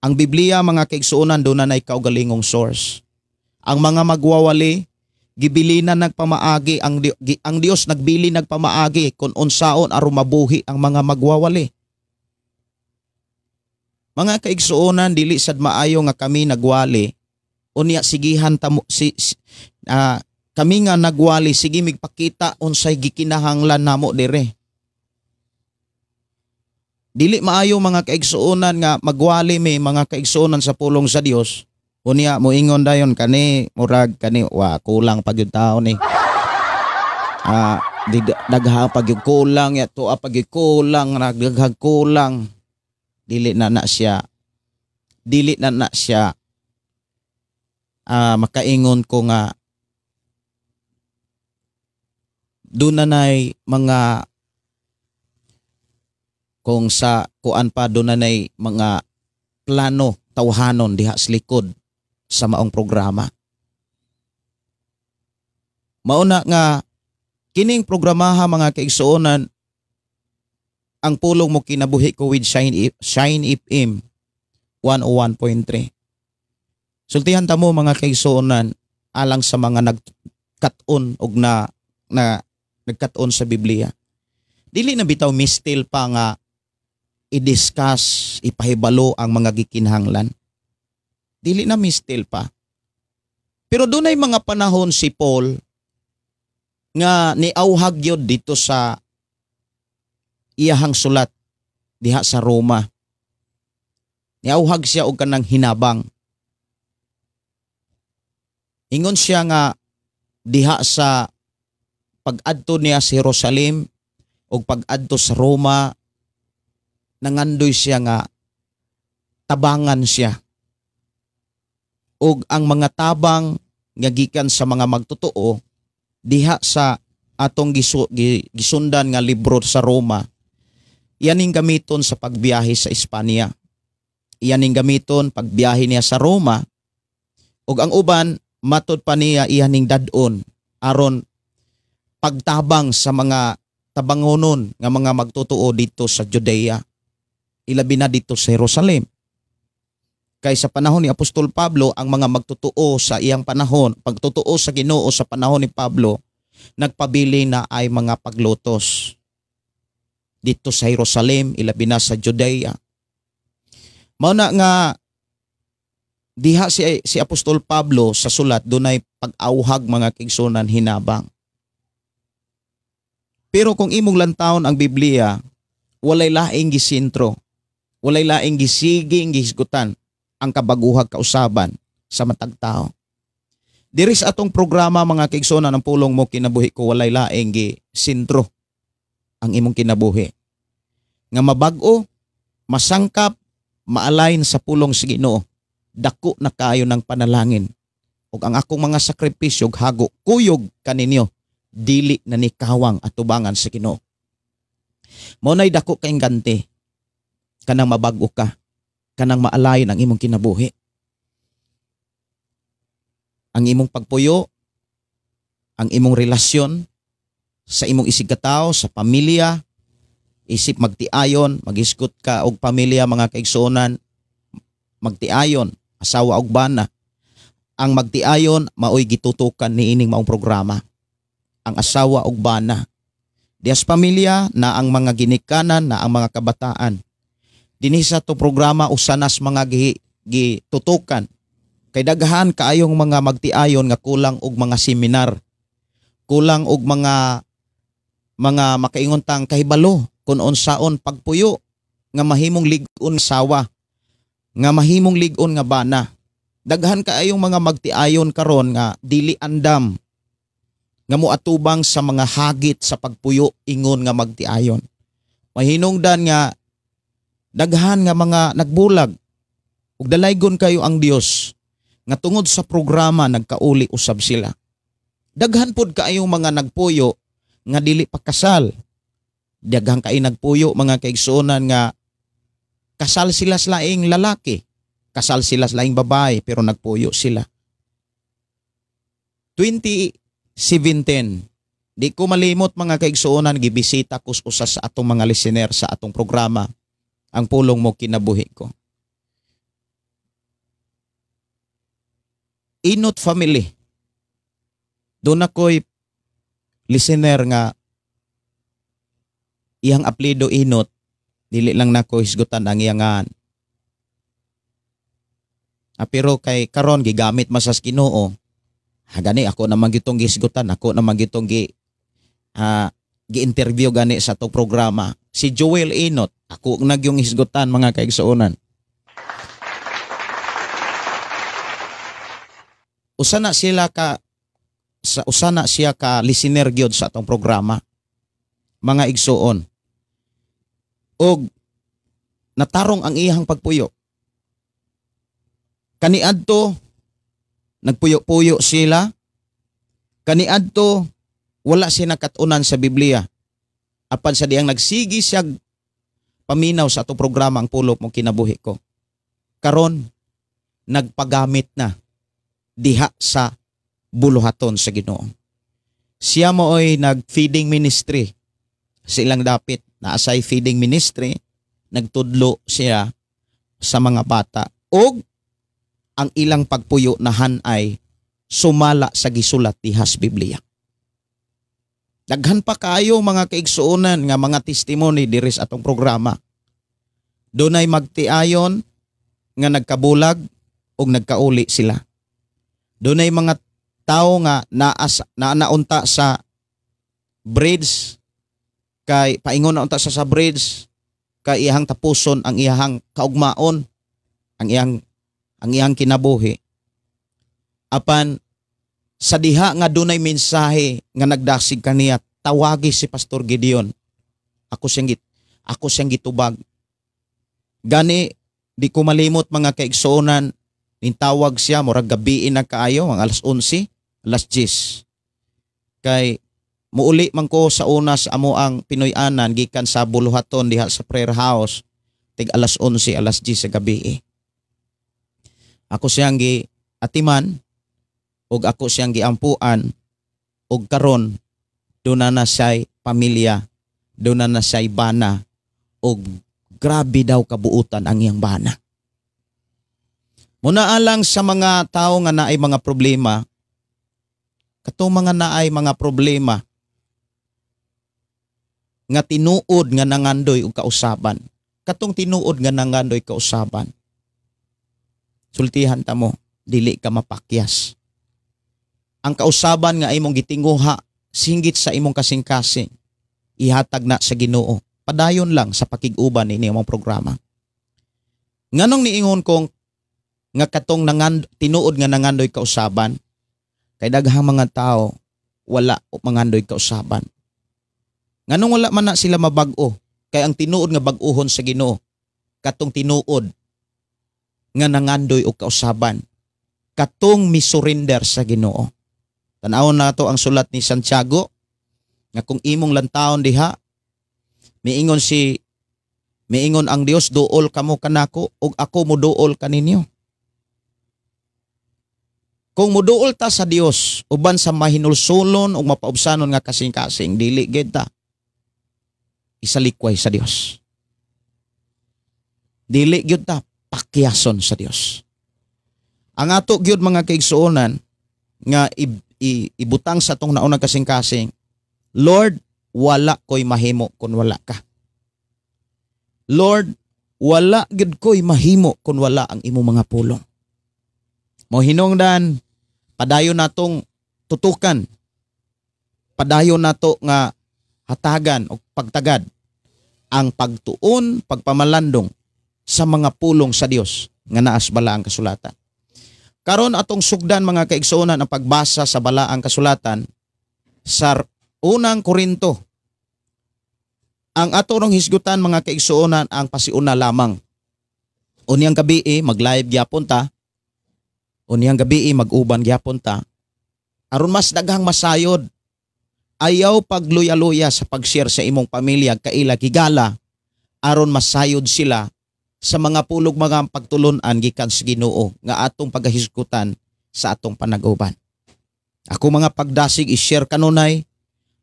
Ang Biblia, mga kaigsuonan, duna nay kaugalingong source. Ang mga magwawali, gibilina nagpamaagi ang Dios, nagbili nagpamaagi kung unsaon aron mabuhi ang mga magwawali. Mga kaigsuonan, dili sad maayo nga kami nagwali unya sigihan tamo si kami nga nagwali, sige migpakita unsay gikinahanglan namo dire. Dili maayo, mga kaigsuonan, nga magwali mi, mga kaigsuonan, sa pulong sa Dios. Unya moingon dayon kani, murag kani wa kulang pa gyud tao ni. Di dagha pa gyud kulang ya tuwa pa gyud kulang, nagdaghag kulang. Dili na na siya makaingon ko nga doon na nay mga kung sa kuan pa, doon na nay mga plano tawhanon diha sa likod sa maong programa. Mauna nga kining programaha, mga kaigsuonan, Ang Pulong Mo Kinabuhi Ko with Shine FM 101.3. Sultihan ta mo, mga kaigsuonan, alang sa mga nagkat-on og na na nagkat-on sa Biblia. Dili na bitaw mistil pa nga i-discuss, ipahibalo ang mga gikinahanglan. Dili na mistil pa. Pero dunay mga panahon si Paul nga niauhag gyud dito sa iyahang sulat diha sa Roma. Niauhag siya og kanang hinabang. Ingon siya nga diha sa pag-adto niya sa Jerusalem o pag-adto sa Roma, nangandoy siya nga tabangan siya. Og ang mga tabang nga gikan sa mga magtotoo diha sa atong gisundan nga libro sa Roma, iyaning gamiton sa pagbiyahe sa Espanya. Iyaning gamiton pagbiyahe niya sa Roma, ug ang uban matod pa niya iyaning dad-on aron pagtabang sa mga tabangonon nga mga magtotoo dito sa Judea, ilabi na dito sa Jerusalem. Kay sa panahon ni Apostol Pablo, ang mga magtotoo sa iyang panahon, pagtotoo sa Ginoo sa panahon ni Pablo, nagpabili na ay mga paglutos dito sa Jerusalem, ilabi na sa Judea. Mao na nga diha si si Apostol Pablo sa sulat, dunay pag-auhag, mga kaigsuonan, hinabang. Pero kung imong lantawon ang Biblia, walay laing gisintro, walay laing gisiging gihisgutan ang kabaguhag kausaban sa matag tao. Diri sa atong programa, mga kaigsuonan, Ang Pulong Mo Kinabuhi Ko, walay laing gisintro ang imong kinabuhi. Nga mabag-o, masangkap, ma-align sa pulong sa Ginoo. Dako na kaayo ng panalangin. Ug ang akong mga sakripisyo ug hago kuyog kaninyo, dili na ni kawang atubangan sa Ginoo. Mao nay dako kay ganti kanang mabag-o ka, kanang ma-align ang imong kinabuhi. Ang imong pagpuyo, ang imong relasyon sa imong isigkatawo, sa pamilya, isip magtiayon, maghisgot ka og pamilya, mga kaigsuonan, magtiayon, asawa og bana. Ang magtiayon maoy gitutukan niining maong programa. Ang asawa og bana. Dias pamilya na ang mga ginikanan na ang mga kabataan. Dinhi sa to programa usanas mga gitutukan. Kay daghan kaayong mga magtiayon nga kulang og mga seminar. Kulang og mga makaingon tang kahibalo Kung unsaon pagpuyo nga mahimong lig-on sawa, nga mahimong lig-on nga bana. Daghan kaayong mga magtiayon karon nga dili andam nga moatubang sa mga hagit sa pagpuyo ingon nga magtiayon. Mahinungdan nga daghan nga mga nagbulag ug dalaygon kayo ang Dios nga tungod sa programa nagkauli usab sila. Daghan pod kaayong mga nagpuyo nga dili pa kasal. Daghan kay nagpuyo mga kaigsuonan nga kasal sila sa laing lalaki, kasal sila sa laing babae, pero nagpuyo sila. 2017, di ko malimot mga kaigsuonan, gibisita ko usa sa atong mga listener sa atong programa, Ang Pulong Mo Kinabuhi Ko. Inot family. Doon ako'y listener nga iyang apelyido Inot, dili lang nako hisgutan ang iyangan. Pero kay karon gigamit masas Ginoo. Gani ako naman gitong gisgutan, ako naman gitong gi-interview gani sa atong programa. Si Joel Inot, ako nagyong hisgutan mga kaigsuonan. Usa na sila ka sa usa na siya ka listener gyud sa atong programa mga igsuon. Og natarong ang iyang pagpuyo. Kaniadto nagpuyo-puyo sila. Kaniadto wala siya nakatunan sa Biblia. Apan sa diyang nagsigi siya paminaw sa atong programa Ang Pulong Mo Kinabuhi Ko. Karon nagpagamit na diha sa buluhaton sa Ginoo. Siya mooy nag-feeding ministry sa ilang dapit. Naasay feeding ministry, nagtudlo siya sa mga bata. Og ang ilang pagpuyo na hanay sumala sa gisulat dihas Biblia. Daghan pa kaayo mga kaigsuonan nga mga testimony diri sa atong programa. Dunay magtiayon nga nagkabulag og nagkauli sila. Dunay mga tao nga naunta sa bridge kay paingon na unta sa bridge kay iyang tapuson ang iyang kaugmaon, ang iyang kinabuhi. Apan sa diha nga dunay mensahe nga nagdasig kaniya, tawagi si Pastor Gideon. Ako siyang gitubag. Gani di ko malimot mga kaigsuonan, nintawag siya murag gabiin na kaayo, ang alas 11, alas 10. Kay muuli man ko sa una sa amo ang Pinoy-anan gikan sa buluhaton diha sa prayer house tig alas 11, alas 10 sa gabi. Ako siyang giatiman ug ako siyang giampuan ug karon duna na siya'y pamilya, duna na siya'y bana ug grabe daw kabuutan ang iyang bana. Muna alang sa mga tao nga naay mga problema, katong mga naay mga problema nga tinuod nga nangandoy og kausaban, katong tinuod nga nangandoy kausaban, sultihan ta mo, dili ka mapakyas. Ang kausaban nga imong gitinguha singgit sa imong kasing-kasing, ihatag na sa Ginoo. Padayon lang sa pakig-uban ini imong programa. Nganong niingon kong nga katong tinuod nga nangandoy kausaban, kay daghang mga tao wala mangandoy kausaban. Nganong wala man na sila mabag-o, kay ang tinuod nga bag-ohon sa Ginoo, katong tinuod nga nangandoy og kausaban, katong misurrender sa Ginoo. Tan-awon nato ang sulat ni Santiago nga kung imong lantaon diha, miingon ang Dios, duol kamo kanako ug ako moduol kaninyo. Kung moduol ta sa Dios uban sa mahinulsulon ug mapaubsanon nga kasing-kasing, dili gid ta isalikway sa Dios. Dili gyud ta pakyason sa Dios. Ang ato gyud mga kaigsuonan nga ibutang sa tong naunang kasing-kasing, Lord, wala ko'y mahimo kun wala ka. Lord, wala gyud ko'y mahimo kun wala ang imong mga pulong. Mo hinungdan, padayon natong tutukan, padayon nato nga hatagan o pagtagad Ang pagtuon, pagpamalandong sa mga pulong sa Dios nga naas balaang kasulatan. Karon atong sugdan, mga kaigsuonan, ang pagbasa sa balaang kasulatan sa Unang Korinto. Ang ato rong hisgutan, mga kaigsuonan, ang pasiuna lamang. Unyang gabi mag-live gyapon ta. Unyang gabi mag-uban gyapon ta. Aron mas daghang masayod. Ayaw pagluya-luya sa pag-share sa imong pamilya, kaila, higala, aron masayod sila sa mga pulog, mga pagtulon-an gikan sa Ginoo nga atong pagahisgutan sa atong panag-uban. Ako mga pagdasig i-share kanunay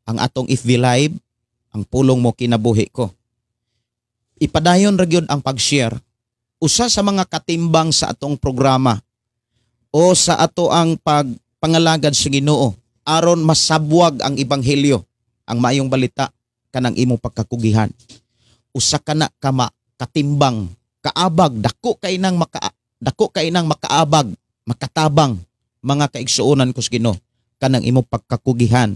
ang atong FB Live, Ang Pulong Mo Kinabuhi Ko. Ipadayon ra gyud ang pag-share. Usa sa mga katimbang sa atong programa o sa ato ang pagpangalagad sa Ginoo aron masabwag ang ebanghelyo, ang maayong balita, kanang imong pagkakugihan. Usa ka na kama katimbang, kaabag, dako kay nang makaabag, makatabang, mga kaigsuonan ko sa Ginoo, kanang imong pagkakugihan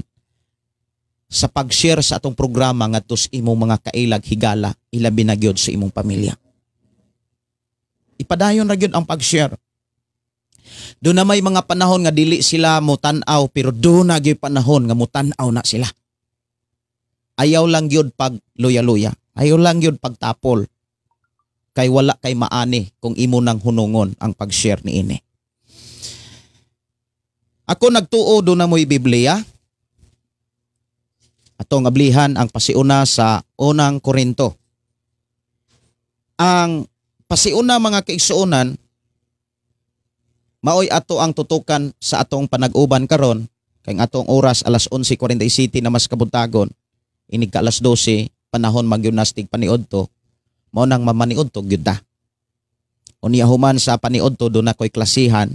sa pag-share sa atong programa ngadto sa imong mga kailag, higala, ilabi na gyud sa imong pamilya. Ipadayon ra gyud ang pag-share. Doon na may mga panahon nga dili sila motan-aw, pero doon na gyud panahon nga motan-aw na sila. Ayaw lang gyud pag luya-luya. Ayaw lang gyud pagtapol. Kay wala kay maani kung imo nang hunungon ang pag-share ni ini. Ako nagtuo doon na mo'y Biblia. Atong ablihan ang pasiuna sa Unang Korinto. Ang pasiuna, mga kaigsuonan, maoy ato ang tutukan sa atong panag-uban karon, kay ang atong oras alas 11:47 na mas kabuntagon, inig ka alas 12 panahon magyunastig paniudto, mao nang mamaniudto gyud ta. Unya human sa paniudto, doon ako'y klasihan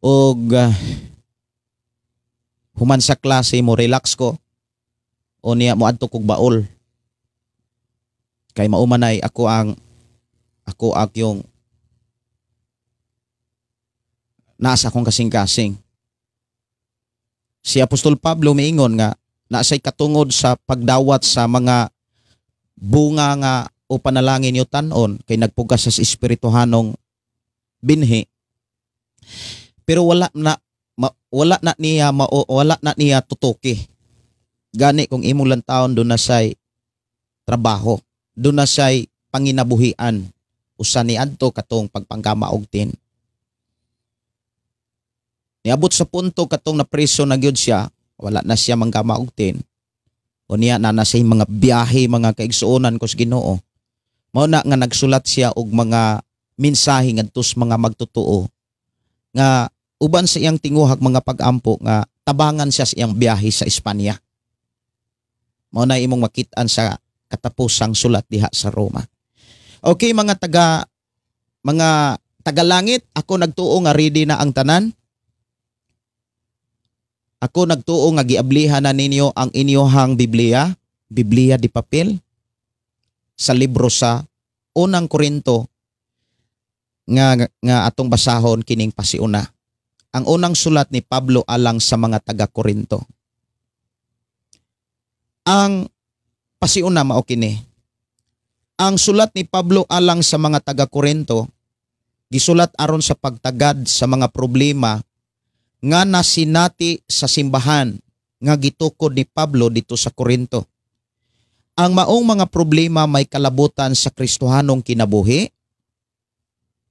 og human sa klase mo relax ko, unya moadto kog baol kay maumanay ako ang yung nasa akong kasing-kasing. Si Apostol Pablo miingon nga naasay katungod sa pagdawat sa mga bunga nga o panalangin yo tanon kay nagpugas sa espirituhanong binhi, pero wala na niya tutuki. Gani kung imong lang taon, doon na say trabaho, doon na say panginabuhian, usa ni adto katong pagpanggama og tin. Niabot sa punto katong napreso na gyud siya, wala na siya manggama og tin. Unya na na siya mga biyahe, mga kaigsuonan ko sa Ginoo. Mao na nga nagsulat siya og mga mensahe ngadto sa mga magtotoo nga uban sa iyang tinguhag mga pag-ampo nga tabangan siya sa iyang biyahe sa Espanya. Mao na imong makit-an sa katapusang sulat diha sa Roma. Okay, mga tagalangit, ako nagtuo nga ready na ang tanan. Ako nagtuo nga giablihan na ninyo ang inyohang Biblia, Biblia di papel, sa libro sa Unang Korinto nga atong basahon kining pasiuna. Ang unang sulat ni Pablo alang sa mga taga-Korinto. Ang pasiuna mao kini. Ang sulat ni Pablo alang sa mga taga-Korinto gisulat aron sa pagtagad sa mga problema nga nasinati sa simbahan nga gitukod ni Pablo dito sa Korinto. Ang maong mga problema may kalabutan sa Kristohanong kinabuhi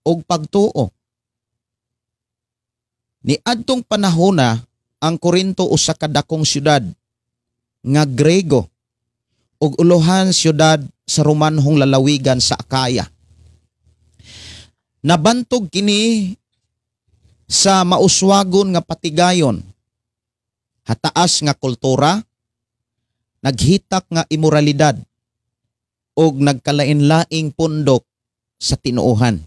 ug pagtuo. Ni adtong panahona, ang Korinto usa ka dakong syudad nga Grego ug ulohan syudad sa Romanhong lalawigan sa Akaya. Nabantog kini sa mauswagon nga patigayon, hataas nga kultura, naghitak nga imoralidad ug nagkalain-laing pundok sa tinuohan.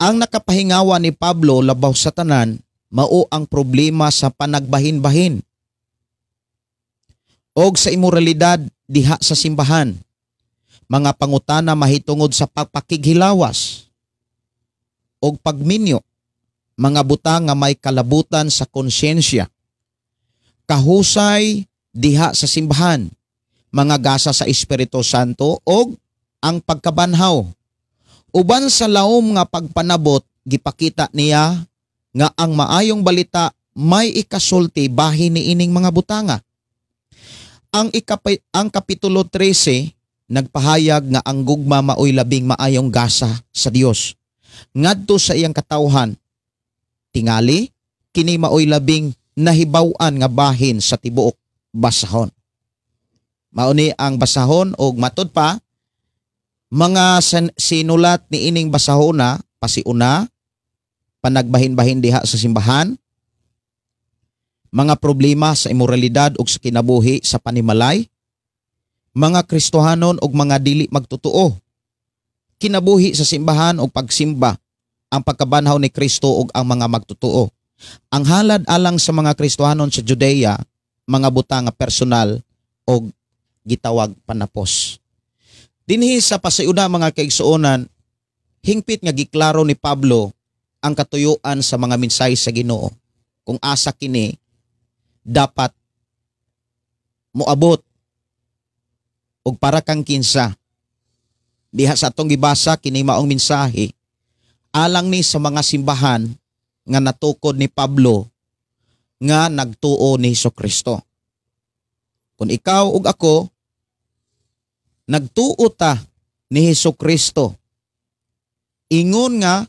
Ang nakapahingawa ni Pablo labaw sa tanan mao ang problema sa panagbahin-bahin og sa imoralidad diha sa simbahan. Mga pangutana mahitungod sa pagpakighilawas og pagminyo, mga butang nga may kalabutan sa konsyensya. Kahusay diha sa simbahan, Mga gasa sa Espiritu Santo og ang pagkabanhaw. Uban sa laom nga pagpanabot, gipakita niya nga ang maayong balita may ikasulti bahin niining mga butanga. Ang Kapitulo 13 nagpahayag nga ang gugma maoy labing maayong gasa sa Dios ngadto sa iyang katawhan. Tingali kini maoy labing nahibaw-an nga bahin sa tibuok basahon. Mao ni ang basahon, og matud pa mga sinulat ni ining basahona pasiuna, panagbahin-bahin diha sa simbahan, mga problema sa imoralidad ug sa kinabuhi sa panimalay, mga Kristohanon ug mga dili magtotoo, kinabuhi sa simbahan ug pagsimba, ang pagkabanhaw ni Kristo ug ang mga magtotoo, ang halad alang sa mga Kristohanon sa Judea, mga butang nga personal og gitawag panapos. Dinhi sa pasiuna, mga kaigsuonan, hingpit nga giklaro ni Pablo ang katuyuan sa mga mensahe sa Ginoo kung asa kini dapat moabot ug para kang kinsa. Diha sa atong gibasa, kini maong mensahe alang ni sa mga simbahan nga natukod ni Pablo nga nagtuo ni Kristo. Kung ikaw ug ako nagtuo ta ni Hesus Kristo, ingon nga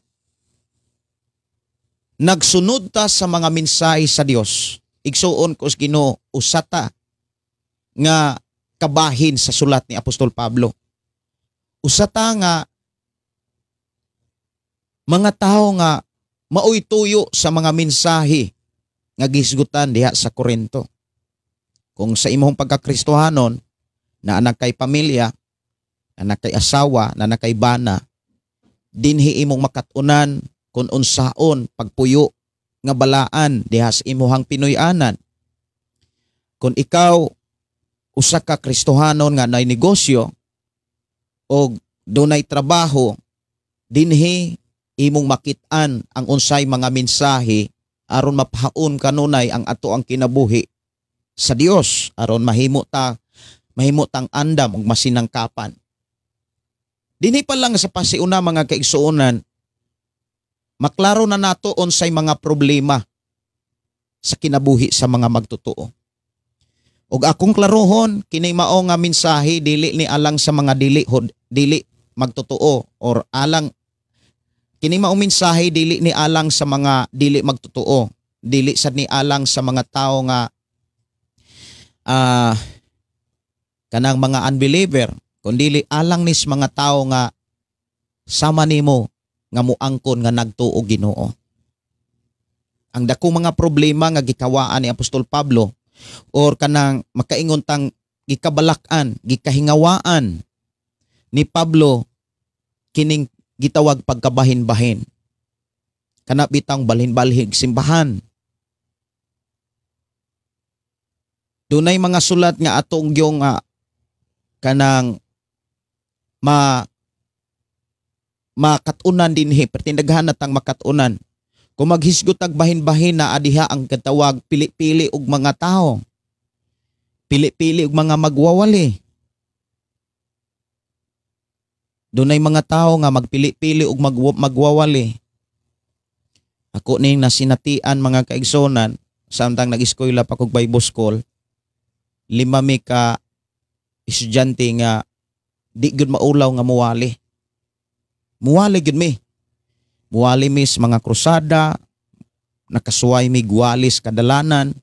nagsunod ta sa mga mensahe sa Dios, igsuon ko sa Ginoo, usa ta nga kabahin sa sulat ni Apostol Pablo. Usa ta nga mga tao nga maoy tuyo sa mga mensahe nga gisgutan diha sa Korinto. Kung sa imong pagkakristohanon, na anak kay pamilya, na kay asawa, na kay bana, dinhi imong makatunan kung unsaon pagpuyo nga balaan diha sa imuhang Pinoy-anan. Kung ikaw usa ka Kristohanon nga nay negosyo o dunay trabaho, dinhi imong makit-an ang unsay mga mensahe aron mapahaon kanunay ang ato ang kinabuhi sa Dios, aron mahimo tang andam ug masinangkapan. Dinhi pa lang sa pasiuna, mga kaigsuonan, maklaro na nato unsay mga problema sa kinabuhi sa mga magtotoo. Ug akong klarohon, kini mao nga mensahe dili ni alang sa mga dili magtotoo or alang kini mao mensahe dili ni alang sa mga dili magtotoo, dili sad ni alang sa mga tao nga kanang mga unbeliever, kundi alang nis mga tao nga sama nimo nga muangkon nga nagtuo Ginoo. Ang dako mga problema nga gikawaan ni Apostol Pablo or kanang makaingon tang gikabalak-an, gikahingawaan ni Pablo kining gitawag pagkabahin-bahin. Kana bitang balhin-balhig simbahan. Dunay mga sulat nga atong gyong kanang makatunan dinhi, pertindaghan na tang makatunan. Kung maghisgot tag bahin-bahin na adiha ang katawag pili-pili og mga tao. Pili-pili og mga magwawali. Dunay mga tao nga magpili-pili og magwawali. Ako ning nasinatian, mga kaigsonan, samtang nag-eskwela pa kog Bible School, 5 mi ka estudyante nga di gyud maulaw nga muwali. Muwali gyud mi. Muwali mi sa mga krusada, nakasuway mi gwalis kadalanan.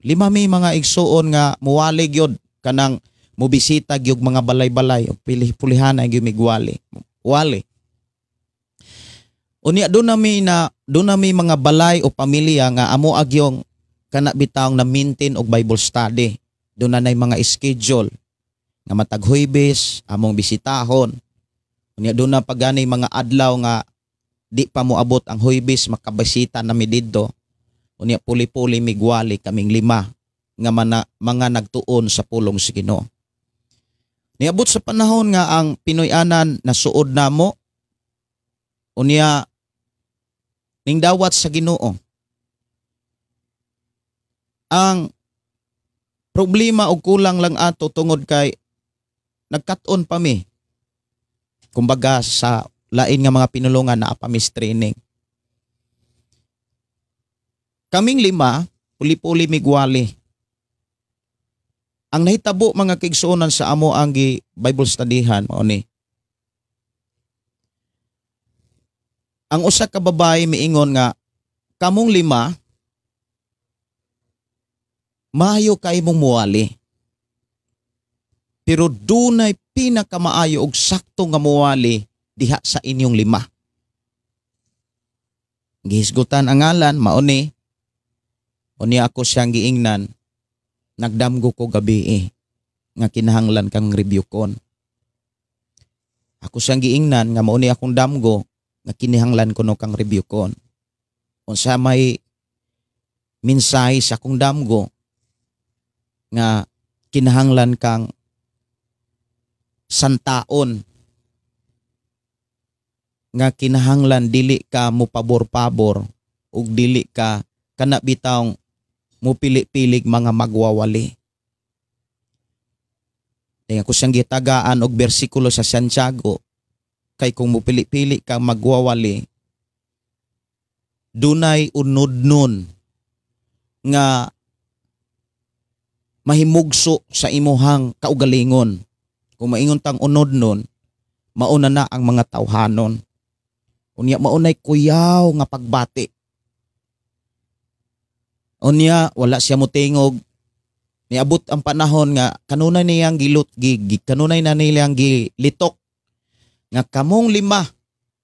5 mi mga igsuon nga muwali gyud, kanang mobisita gyud mga balay-balay o pilih-pulihana gyud mi gwali. Wali. Unya doon na mi mga balay o pamilya nga amo agyong kana bitawng na maintain og Bible study. Doon na nay mga schedule nga matag Huwebes among bisitahon. Unya doon na pagani mga adlaw nga di pa moabot ang Huwebes, makabisita na mi didto. Unya puli-puli migwali kaming 5 nga mga nagtuon sa pulong sa Ginoo. Niabot sa panahon nga ang Pinoy-anan nasuod namo. Unya ning dawat sa Ginoo. Ang Problema og kulang lang ato tungod kay nagkat-on pa mi. Kumbaga sa lain nga mga pinulungan naa pa mis training. Kaming lima, puli-puli migwali. Ang nahitabo, mga kaigsuonan, sa amo ang gi Bible studyhan mao ni. Ang usa ka babae miingon nga kamong lima maayo kay mong muwali. Pero dunay pinakamaayo og sakto nga muwali diha sa inyong lima. Gihisgutan ang ngalan, mao ni. Unya ako siyang giingnan, nagdamgo ko gabi eh, nga kinahanglan kang review kon. Ako siyang giingnan nga mao ni akong damgo nga kinahanglan kuno kang review kon. Unsa may mensahe sa akong damgo nga kinahanglan kang santaon, nga kinahanglan dili ka mo pabor-pabor ug dili ka kana bitawng mo pili-pilig mga magwawali. Kaya ako siyang gitagaan og bersikulo sa Santiago, kay kung mupili-pili ka magwawali, dunay unod nun nga mahimugso sa imuhang kaugalingon. Kung maingon tang unod nun, mauna na ang mga tawhanon. Unya maunay kuyaw nga pagbati. Unya wala siya motingog. Niabot ang panahon nga kanunay niyang gilut gi, gi kanunay na niyang gilitok nga kamong lima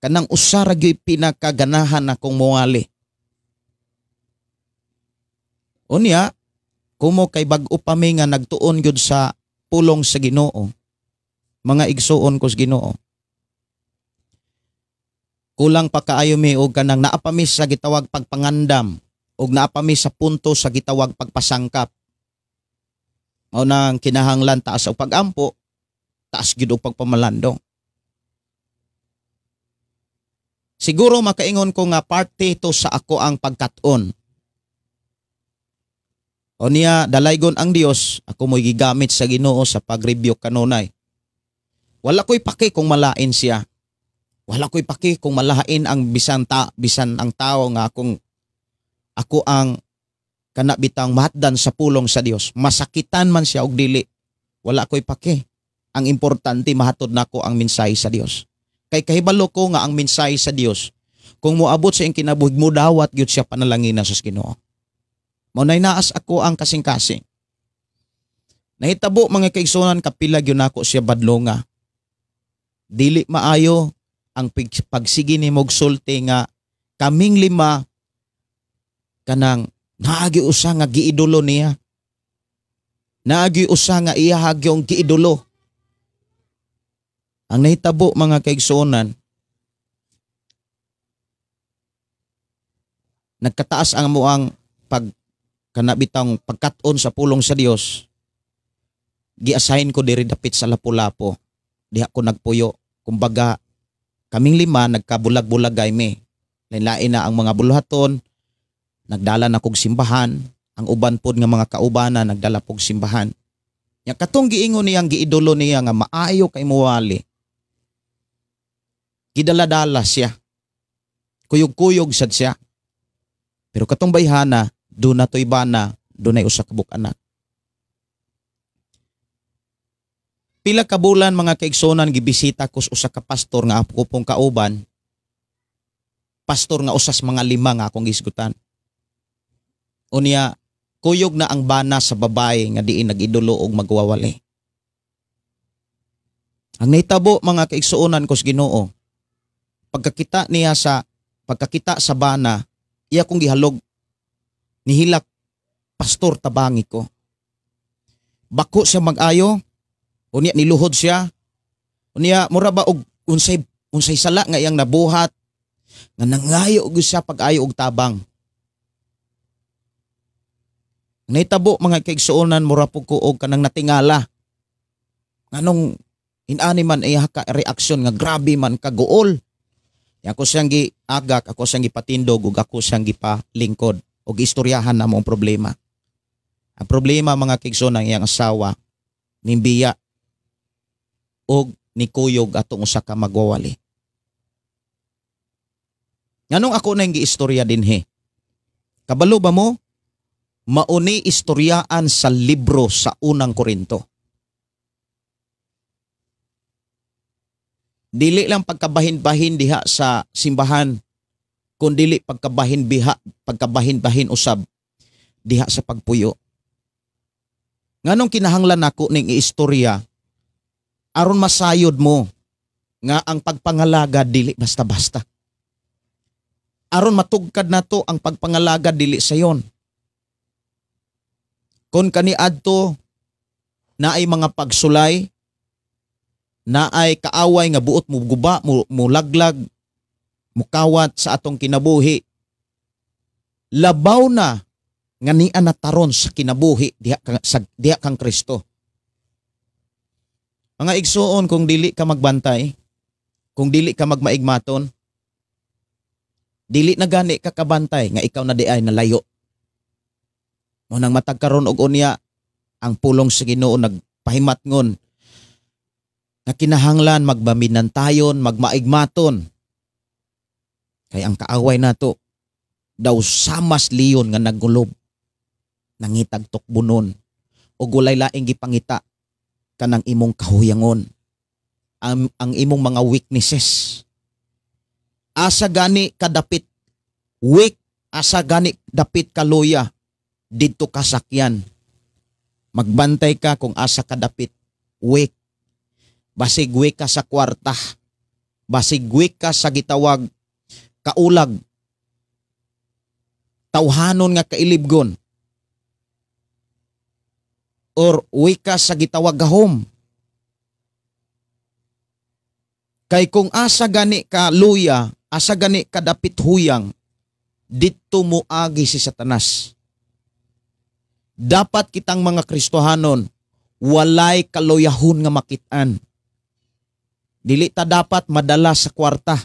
kanang usa ra gyud pinakaganahan akong muwali. Unya kumo kay bag-o pa mi nga nagtuon gyud sa pulong sa Ginoo, mga igsuon ko sa Ginoo. Kulang pa kaayo mi og kanang naa pa mi sa gitawag pagpangandam og naa pa mi sa punto sa gitawag pagpasangkap. Mao nang kinahanglan taas og pagampo, taas gyud og pagpamalandong. Siguro makaingon ko nga parte to sa ako ang pagkat-on. O niya, dalaygon ang Dios, ako mo'y gigamit sa Ginoo sa pag-review kanunay. Wala ko'y paki kung malain siya. Wala ko'y paki kung malain ang bisan ta, bisan ang tao nga ako ang kana bitang mahatdan sa pulong sa Dios. Masakitan man siya og dili, wala ko'y paki. Ang importante mahatod nako ang mensahe sa Dios. Kay kahibalo ko nga ang mensahe sa Dios, kung moabot sa iyang kinabuhi, modawat gyud siya panalangin sa Ginoo. Mao nay naas ako ang kasing-kasing. Nahitabo, mga kaigsunan, kapila gyud nako siya badlonga. Dili maayo ang pagsige nimo og sulti nga kaming lima kanang naagi usa nga giidolo niya. Naagi usa nga iya gyung giidolo. Ang nahitabo, mga kaigsuonan, nagkataas ang amuang pag kanabitang pagkat-on sa pulong sa Dios. Gi-assign ko diri dapit sa Lapu-Lapu. Diha ko nagpuyo. Kumbaga kaming lima nagkabulag-bulagay mi. Lain-lain na ang mga buluhaton. Nagdala na kog simbahan. Ang uban pod nga mga kaubana nagdala pog simbahan. Nya katong giingon niyang giidolo niya nga maayo kay muwali. Gidala-dala siya. Kuyog-kuyog sad siya. Pero katong bayhana, doon na to'y bana, doon ay usa ka buk-anak. Pila ka bulan, mga kaigsunan, gibisita ko sa usa ka pastor nga ako pong kauban. Pastor nga usas mga lima nga akong gisgutan. Unya, kuyog na ang bana sa babae nga diin nag-idolo og magwawali. Ang nahitabo, mga kaigsuonan ko sa Ginoo, pagkakita sa bana, iya kong gihalog, nihilak, "Pastor, tabangi ko." Bako siya mag-ayo, unya niluhod siya. Unya mura ba og unsay sala nga iyang nabuhat, nga nangayo og siya pag-ayo og tabang. Nahitabo, mga kaigsuonan, mura po ko og kanang natingala. Nganong inani man iya ka reaksyon nga grabe man kaguol. Ako siyang giagak, ako siyang gipatindog ug ako siyang gipalingkod ug istoryahan na mo ang problema. Ang problema, mga kaigsoon, ang iyang asawa nimbiya og nikuyog atong usa ka magwawali. Nganong ako na giistorya dinhi? Kabalo ba mo? Mauni istoryaan sa libro sa Unang Korinto. Dili lang pagkabahin-bahin diha sa simbahan, kun dili pagkabahin-bahin usab diha sa pagpuyo. Nganong kinahanglan nako ning iistorya? Aron masayod mo nga ang pagpangalaga dili basta-basta. Aron matugkad nato ang pagpangalaga dili sayon. Kung kaniadto naay mga pagsulay, naay kaaway nga buot mo guba, mo laglag, mukawat sa atong kinabuhi, labaw na nga niya nataron sa kinabuhi diha kang Kristo. Mga igsuon, kung dili ka magbantay, kung dili ka magmaigmaton, dili na gani ka kabantay nga ikaw na di ay nalayo. Mo nang matag karon og unya ang pulong sa Ginoo nagpahimatngon nga kinahanglan magbaminan tayon, magmaigmaton. Kay ang kaaway nato daw samas leon nga naggulob, nangitag tukbunon og walay laing gipangita kanang imong kahuyangon, ang imong mga weaknesses. Asa gani kadapit weak, asa gani dapit kaluya, didto kasakyan. Magbantay ka kung asa kadapit weak. Basig weak ka sa kwarta, basig weak ka sa gitawag kaulag, tawhanon nga kailibgon, or weak ka sa gitawag gahom. Kay kung asa gani ka luya, asa gani ka dapit huyang, didto moagi si Satanas. Dapat kitang mga Kristohanon walay kaluyahon nga makit-an. Dili ta dapat madala sa kwarta.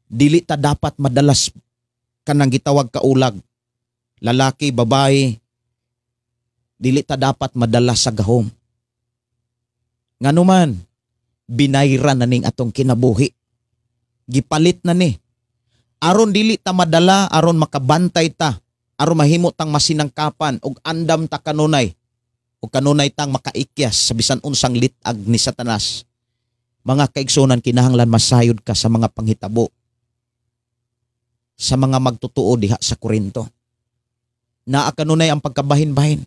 Dili ta dapat madalas kanang gitawag kaulag. Lalaki, babae, dili ta dapat madala sa gahom. Nganuman, binayra na ning atong kinabuhi. Gipalit na ni. Aron dili ta madala, aron makabantay ta, aron mahimo tang masinangkapan og andam ta kanunay, og kanunay tang makaikyas sa bisan unsang litag ni Satanas. Mga kaigsunan, kinahanglan masayod ka sa mga panghitabo sa mga magtotoo diha sa Korinto. Naa kanunay ang pagkabahin-bahin.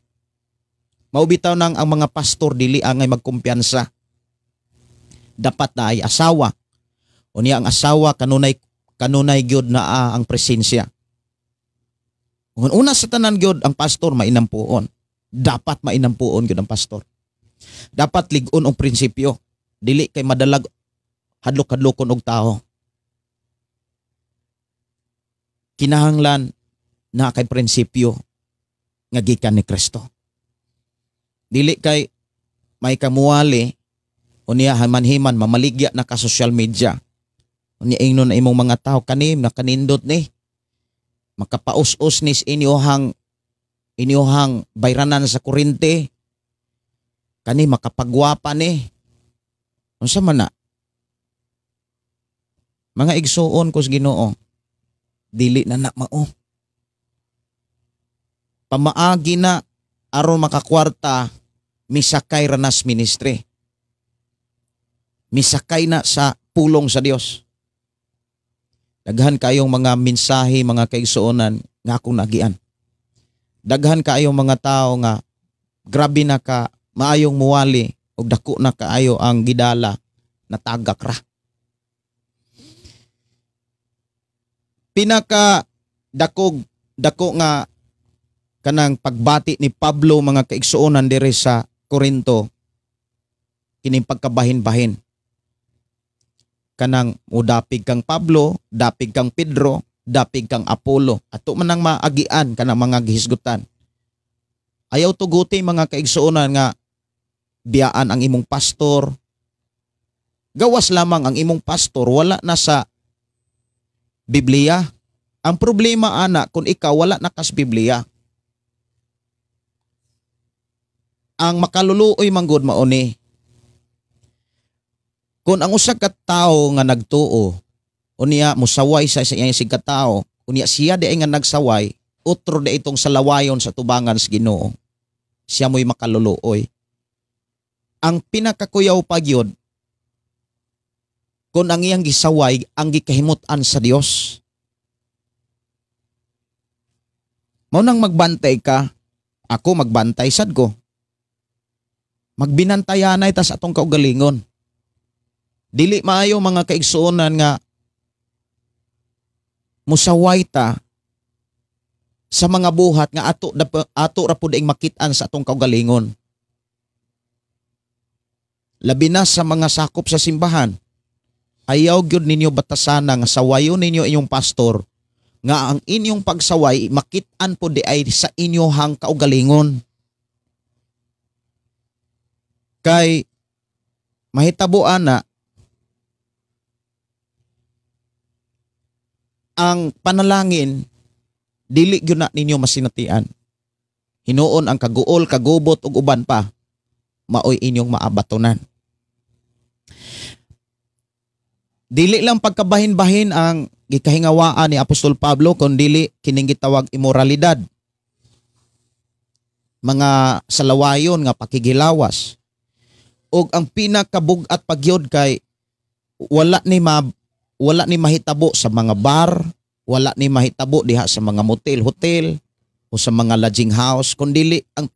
Maubitaw nang ang mga pastor dili angay magkumpiyansa. Dapat na ay asawa. Unya ang asawa kanunay gyud naa ang presensya. Una sa tanan gyud ang pastor mainampuon. Dapat mainampuon gyud ang pastor. Dapat lig-on ang prinsipyo. Dili kay madalag hadlok-hadlokon og tao. Kinahanglan na kay prinsipyo nga gikan ni Kristo. Dili kay may kamuwali unya himan-himan mamaligya na ka social media. Unya ingnon na imong mga tao kanim nakanindot ni. Makapaus-us ni inyohang bayranan sa kurente. Kani makapagwapa ni. Unsa man na? Mga igsuon ko sa Ginoo, dili na na mao. Pamaagi na aron makakwarta, misakay ranas ministry. Misakay na sa pulong sa Dios. Daghan kayong mga mensahe, mga kaigsuonan nga akong nagian. Daghan kayong mga tao nga grabe na ka maayong muwali og dako na kaayo ang gidala, natagak ra. Pinaka dako nga kanang pagbati ni Pablo, mga kaigsuonan, diri sa Korinto, kining pagkabahin-bahin. Kanang mudapig kang Pablo, dapig kang Pedro, dapig kang Apollo. Ato man ang maagian kanang mga gihisgutan. Ayaw tuguti, mga kaigsuonan, nga biyaan ang imong pastor. Gawas lamang ang imong pastor wala na sa Biblia. Ang problema ana kung ikaw wala na kas Biblia. Ang makaluluoy manggod mao ni kung ang usa ka tawo nga nagtuo unya musaway sa iyang sig katao, unya siya di ay nga nagsaway, utro di itong salawayon sa tubangan sa Ginoo. Siya mo'y makaluluoy. Ang pinakakuyaw pa gyud kung ang iyang gisaway ang gikahimut-an sa Dios. Mao nang magbantay ka, ako magbantay sad ko. Magbinantayanay ta sa atong kaugalingon. Dili maayo mga kaigsuonan nga musaway ta sa mga buhat nga ato ra pud ing makit-an sa atong kaugalingon. Labi na sa mga sakop sa simbahan. Ayaw gyud ninyo batasana nga sawayon ninyo inyong pastor nga ang inyong pagsaway makit-an pud di ay sa inyohang kaugalingon. Kay mahitabo ana ang panalangin dili gyud na ninyo masinatian. Hinuon ang kaguol, kagubot ug uban pa maoy inyong maabatonan. Dili lang pagkabahin-bahin ang gikahingawaan ni Apostol Pablo kun dili kining gitawag imoralidad. Mga salawayon nga pakigilawas. Ug ang pinakabug-at pagyod kay wala ni mahitabo sa mga bar, wala ni mahitabo diha sa mga motel, hotel o sa mga lodging house, kun dili ang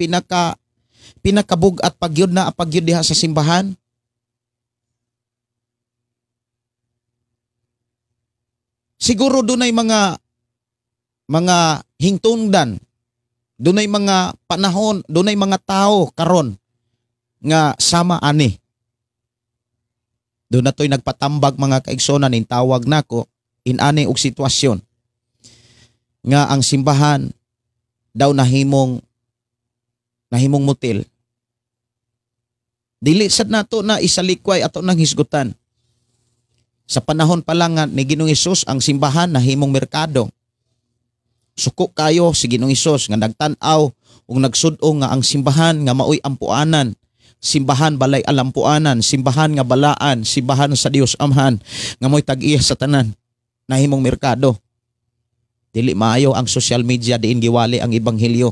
pinakabug-at pagyod na pagyod diha sa simbahan. Siguro dunay mga hingtungdan, dunay mga panahon, dunay mga tao karon nga sama ani. Doon na to'y nagpatambag mga kaigsonan, ning tawag nako inani og sitwasyon nga ang simbahan daw nahimong motel. Dili sad nato na isalikway ato nang hisgutan. Sa panahon pa lang nga ni Ginoong Hesus ang simbahan nahimong merkado. Suko kayo si Ginoong Hesus nga nagtan-aw ug nagsud-o nga ang simbahan nga maoy ampuanan, simbahan balay alampuanan, simbahan nga balaan, simbahan sa Dios Amhan nga mo'y tag-iya sa tanan, nahimong merkado. Dili maayo ang social media diin giwali ang ebanghelyo.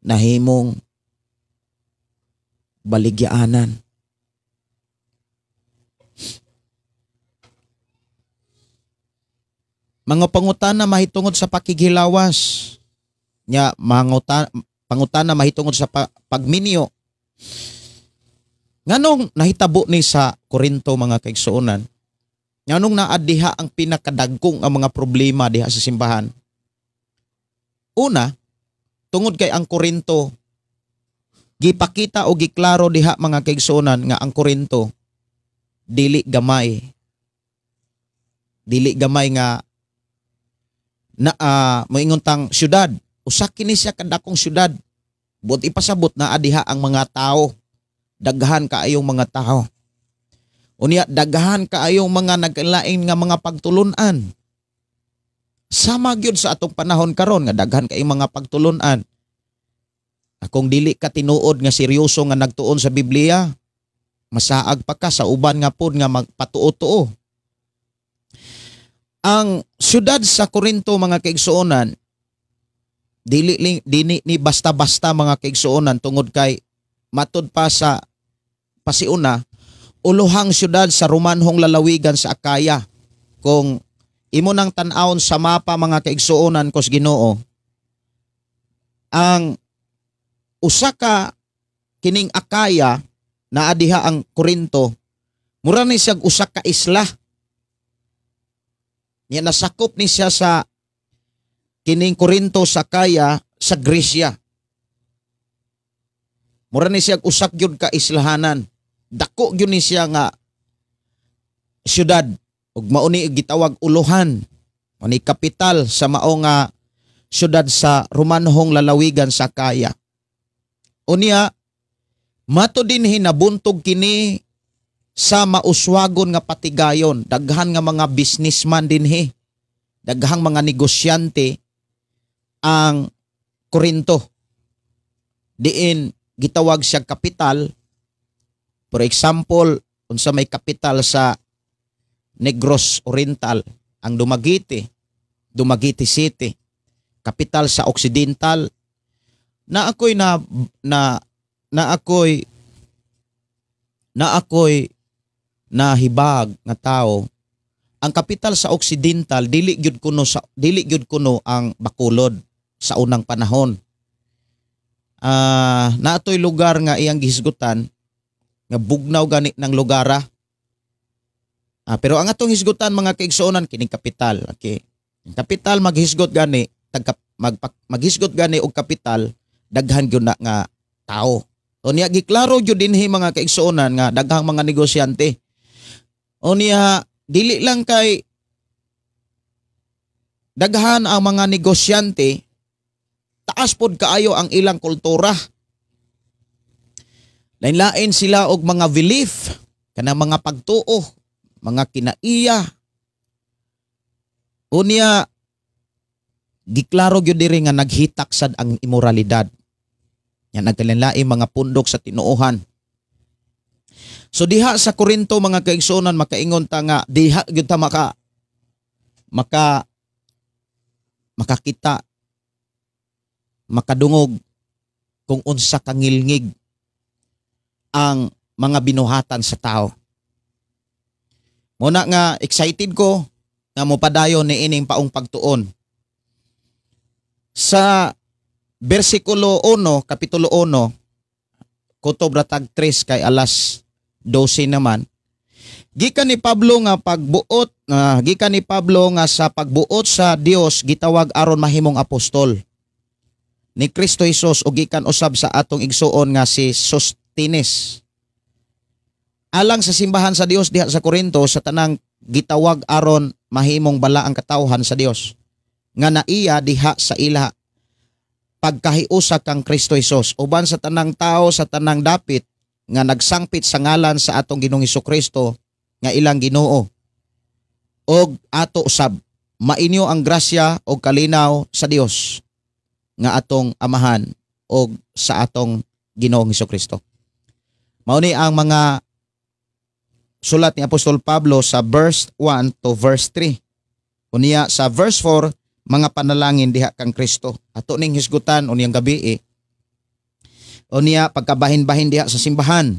Nahimong baligyaanan. Mga pangutana mahitungod sa pakighilawas. Nya pangutana mahitungod sa pagminyo. Nganong nahitabo ni sa Korinto mga kaigsuonan? Nganong naa diha ang pinakadagkong ang mga problema diha sa simbahan? Una, tungod kay ang Korinto gipakita o giklaro diha mga kaigsuonan nga ang Korinto dili gamay. Dili gamay nga na moingon tang syudad. Usa kini siya kadakong syudad. Buot ipasabot na adiha ang mga tao. Daghan kaayong mga tao. Unya daghan kaayong mga naglain nga mga pagtulun-an. Sama gyud sa atong panahon karon nga daghan kaayong mga pagtulun-an. Akong dili ka tinuod nga seryoso nga nagtuon sa Biblia, masaag pa ka sa uban nga pod nga magpatuo-tuo. Ang syudad sa Korinto mga kaigsuonan, dili ni basta-basta mga kaigsuonan tungod kay matud pa sa pasiuna, uluhang syudad sa Romanhong lalawigan sa Akaya. Kung imo nang tan-awon sa mapa mga kaigsuonan kos Ginoo, ang usa ka kining Akaya naa diha ang Korinto, mura ni siya usa ka isla. Niya nasakop ni siya sa kining Korinto sa Akaya sa Gresya. Mura ni siya usak gyud ka islahanan. Dako gyud ni siya nga syudad ug mao ni gitawag uluhan. Mao ni kapital sa mao nga syudad sa Romanhong lalawigan sa Akaya. Unya mato dinhi nabuntog kini sa mauswagon nga patigayon. Daghan nga mga businessman dinhi, daghang mga negosyante ang Korinto. Diin gitawag siya kapital. For example, unsa may kapital sa Negros Oriental, ang Dumaguete, Dumaguete City. Kapital sa Occidental, na ako'y na na na ako'y na ako'y nahibag nga tao, ang kapital sa Occidental dili gyud kuno ang Bacolod sa unang panahon. Naatoy lugar nga iyang gihisgutan nga bugnaw gani ng lugara. Pero ang atong hisgutan, mga kaigsuonan, kining kapital. Okay. Ang kapital maghisgot gani tagka, maghisgot gani og kapital, daghan gyud na nga tao. O niya giklaro gyud dinhi, mga kaigsuonan, nga daghang mga negosyante. O niya dili lang kay daghan ang mga negosyante, taas pod kaayo ang ilang kultura. Lain-lain sila og mga belief, kanang mga pagtuo, mga kinaiya. Unya giklaro gyud diri nga naghitak sad ang imoralidad. Yan, nagkalain mga pundok sa tinuohan. So diha sa Korinto, mga kaigsuonan, makaingon ta nga diha gyud ta maka maka makakita, makadungog kung unsa kangilngig ang mga binuhatan sa tao. Muna nga excited ko nga mopadayon ni ining paong pagtuon. Sa bersikulo 1, kapitulo 1, kutob ra tag 3 kay alas 12 naman. Gikan ni Pablo nga sa pagbuot sa Dios gitawag aron mahimong apostol ni Kristo Jesus ug gikan usab sa atong igsuon nga si Sostines. Alang sa simbahan sa Dios diha sa Korinto, sa tanang gitawag aron mahimong balaang katawhan sa Dios nga naiya diha sa ila pagkahiusa kang Kristo Jesus, uban sa tanang tao sa tanang dapit nga nagsangpit sa ngalan sa atong Ginoong Kristo nga ilang Ginoo og ato usab. Mainyo ang grasya og kalinaw sa Dios nga atong Amahan og sa atong Ginoong Kristo. Mao ni ang mga sulat ni Apostol Pablo sa verse 1 to verse 3. Unya sa verse 4, mga panalangin diha kang Kristo. Ato ning hisgutan unyang gabi eh. Unya pagkabahin-bahin diha sa simbahan.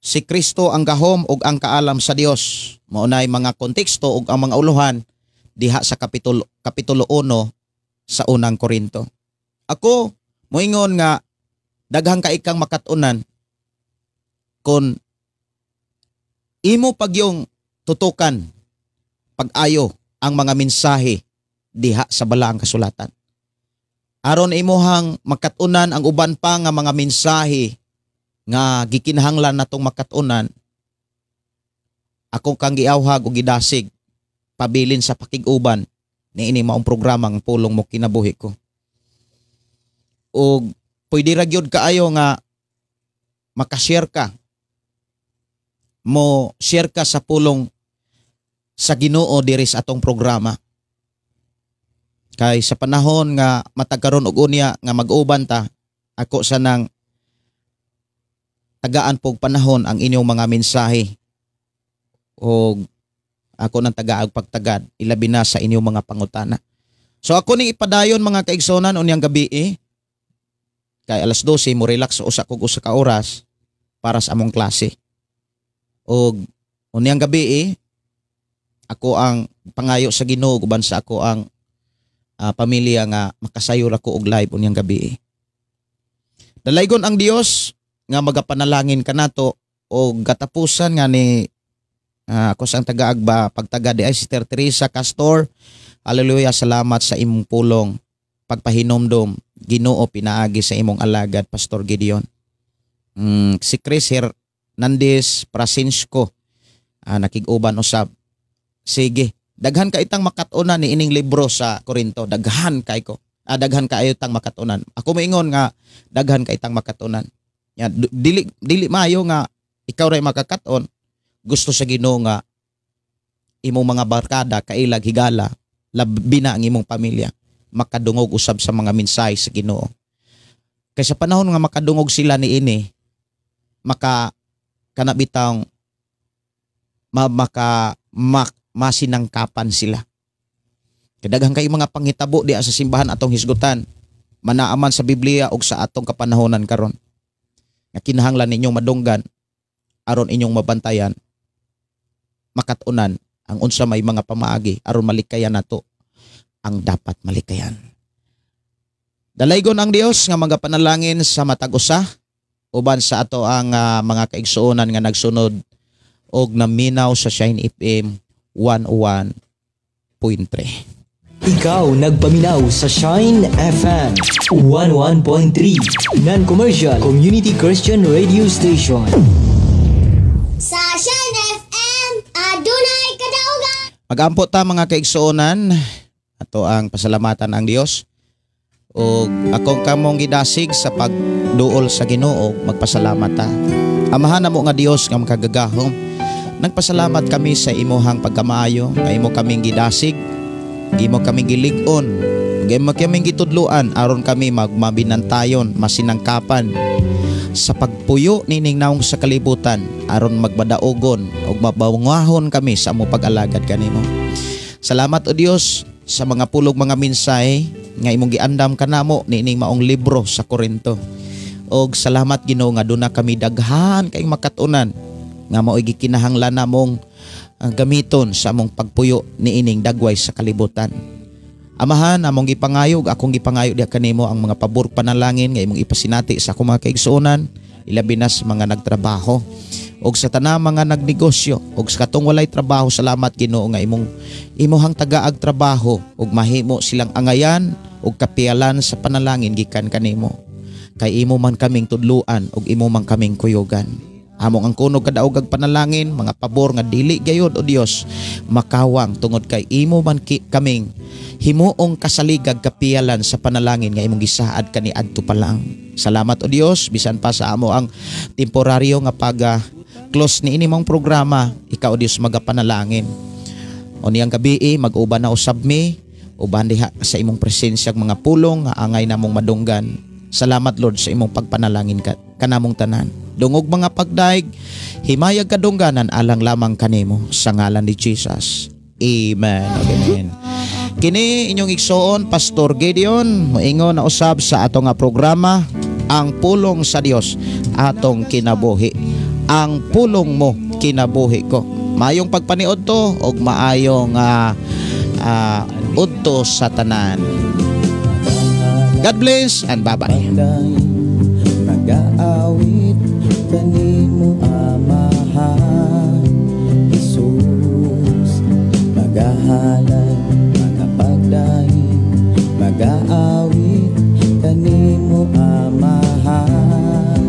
Si Kristo ang gahom ug ang kaalam sa Dios. Mao nay mga konteksto ug ang mga uluhan diha sa kapitulo 1 sa unang Korinto. Ako moingon nga daghang kaikang makat-unan kon imo pagyong tutukan pag-ayo ang mga mensahe diha sa balaang kasulatan. Aron imuhang makat-unan ang uban pa nga mga mensahe nga gikinahanglan natong makat-unan, akong kang giawhag og gidasig pabilin sa pakig-uban niini maong programa ang Pulong Mo Kinabuhi Ko. Og pwede ra gyud kaayo nga makashare ka, mo share ka sa pulong sa Ginoo diri sa atong programa. Kay sa panahon nga matag karon og unya nga mag-uban ta, ako sa nang tagaan pog panahon ang inyong mga mensahe og ako nang tagaag pagtagad, ilabi na sa inyong mga pangutana. So ako ning ipadayon, mga kaigsonan, unyang gabi eh. Kay alas 12 mo relax usa kog usa ka oras para sa among klase. Og unyang gabi eh, ako ang pangayo sa Ginoo uban sa ako ang pamilya nga makasayo ra ko og live unyang gabi eh. Dalaygon ang Dios nga magapanalangin kanato og katapusan nga ni ako sa ang tagaagba pagtaga di ay Sister Teresa Castor. Hallelujah, salamat sa imong pulong pagpahinomdom Ginoo pinaagi sa imong alagad Pastor Gideon. Si Chris Hernandez Prasinsko nakig-uban usab. Sige, daghan ka itang makat-unan ni ining libro sa Korinto, daghan kay ko. Daghan kaayo tang makat-unan. Ako moingon nga daghan ka itang makat-unan. Ya, dili dili maayo nga ikaw ray makakat-on. Gusto sa Ginoo nga imong mga barkada, kailag, higala, labi na ang imong pamilya, makadungog usab sa mga mensahe sa Ginoo. Kay sa panahon nga makadungog sila niini, maka kana bitawng masinangkapan sila. Kay daghan kay mga panghitabo diha sa simbahan atong hisgutan, manaaman sa Biblia ug sa atong kapanahonan karon. Nga kinahanglan ninyong madunggan aron inyong mabantayan, makat-unan ang unsa may mga pamaagi aron malikayan nato ang dapat malikayan. Dalaygon ang Dios nga magapanalangin sa matag usa uban sa ato ang mga kaigsuonan nga nagsunod og naminaw sa Shine FM 101.3. Ikaw nagpaminaw sa Shine FM 101.3, Non-commercial Community Christian Radio Station. Sa Shine FM, adunay kadaugan. Magampo ta, mga kaigsuonan, ato ang pasalamatan ang Dios ug akong kamong gidasig sa pagduol sa Ginoo, magpasalamat ta. Amahan namo nga Dios nga makagagahom, nagpasalamat kami sa imuhang pagkamaayo nga imo kaming gidasig, imo kaming gilig-on, imo kaming gitudloan aron kami magmabinantayon, masinangkapan sa pagpuyo nining naong sa kalibutan aron magbadaogon ug mabawangahon kami sa among pag-alagad kanimo. Salamat, o Dios, sa mga pulog mga mensahe nga imong giandam kanamo niining maong libro sa Korinto. Og salamat, Ginoo, nga duna kami daghan kayong makat-unan nga mao'y gikinahanglan namong gamiton sa among pagpuyo niining dagway sa kalibutan. Amahan, among gipangayo, akong gipangayo diha kanimo ang mga pabor panalangin nga imong ipasinati sa akong mga kaigsuonan, ilabi na sa mga nagtrabaho og sa tanang mga nagnegosyo og sa katong walay trabaho. Salamat, Ginoo, nga imong imuhang tagaag trabaho ug mahimo silang angayan ug kapiyalan sa panalangin gikan kanimo. Kay imo man kaming tudluan ug imo man kaming kuyugan. Among ang kunog kadaogag panalangin, mga pabor nga dili gayod, o Dios, makawang tungod kay imo man kaming himuong kasaligag kapiyalan sa panalangin nga imong gisaad kaniadto pa lang. Salamat, o Dios, bisan pa sa amo ang temporaryo nga pag close ni ini mong programa, ikaw, o Dios, magapanalangin. O niyang gabi, mag-uban na usab mi, uban diha sa imong presensya ang mga pulong nga angay namong madunggan. Salamat, Lord, sa imong pagpanalangin kanamong tanan. Dungog mga pagdaig, himayag kadungganan alang lamang kanimo sa ngalan ni Jesus. Amen. Amen. Kini inyong igsoon, Pastor Gideon, moingon na usab sa atong nga programa, Ang Pulong sa Dios Atong Kinabuhi. Ang pulong mo, kinabuhi ko. Maayong pagpaniod to og maayong udto sa tanan. God bless and bye-bye. Nagaawit kanimo, Amahan Jesus, magahalad, magapagdaig, magaawit kanimo, Amahan.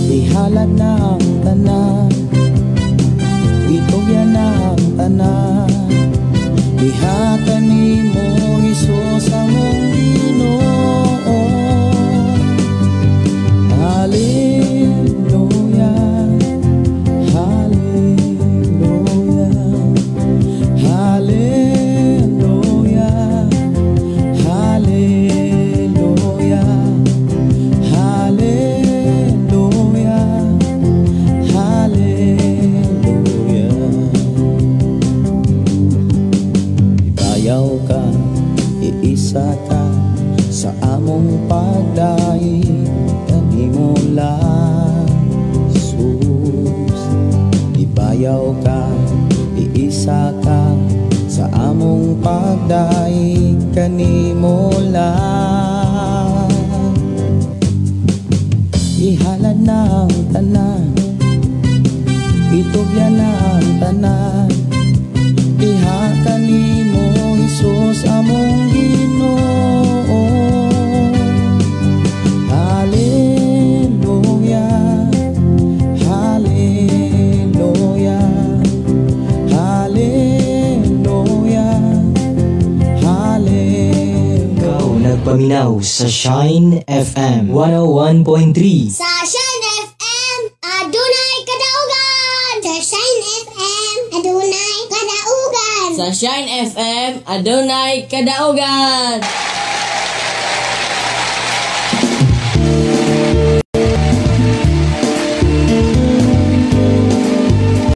Ihalad na ang tanan, itugyan na ang tanan, diha kanimo, Hesus, among Ginoo. Hallelujah, hallelujah, hallelujah, hallelujah, hallelujah, hallelujah. Ibayaw ka, iisa ka sa among pagdaig kanimo lang, Jesus. Ibayaw ka, iisa ka sa among pagdaig kanimo lang. Ihalad na ang tanan, itugyan na ang tanan, diha kanimo, Hesus, among Ginoo. Hallelujah, hallelujah, hallelujah, hallelujah. Ikaw nagpaminaw sa Shine FM 101.3. Sa Shine FM, adunay kadaugan. Sa Shine FM, adunay kadaugan. Sa Shine FM, adunay kadaugan.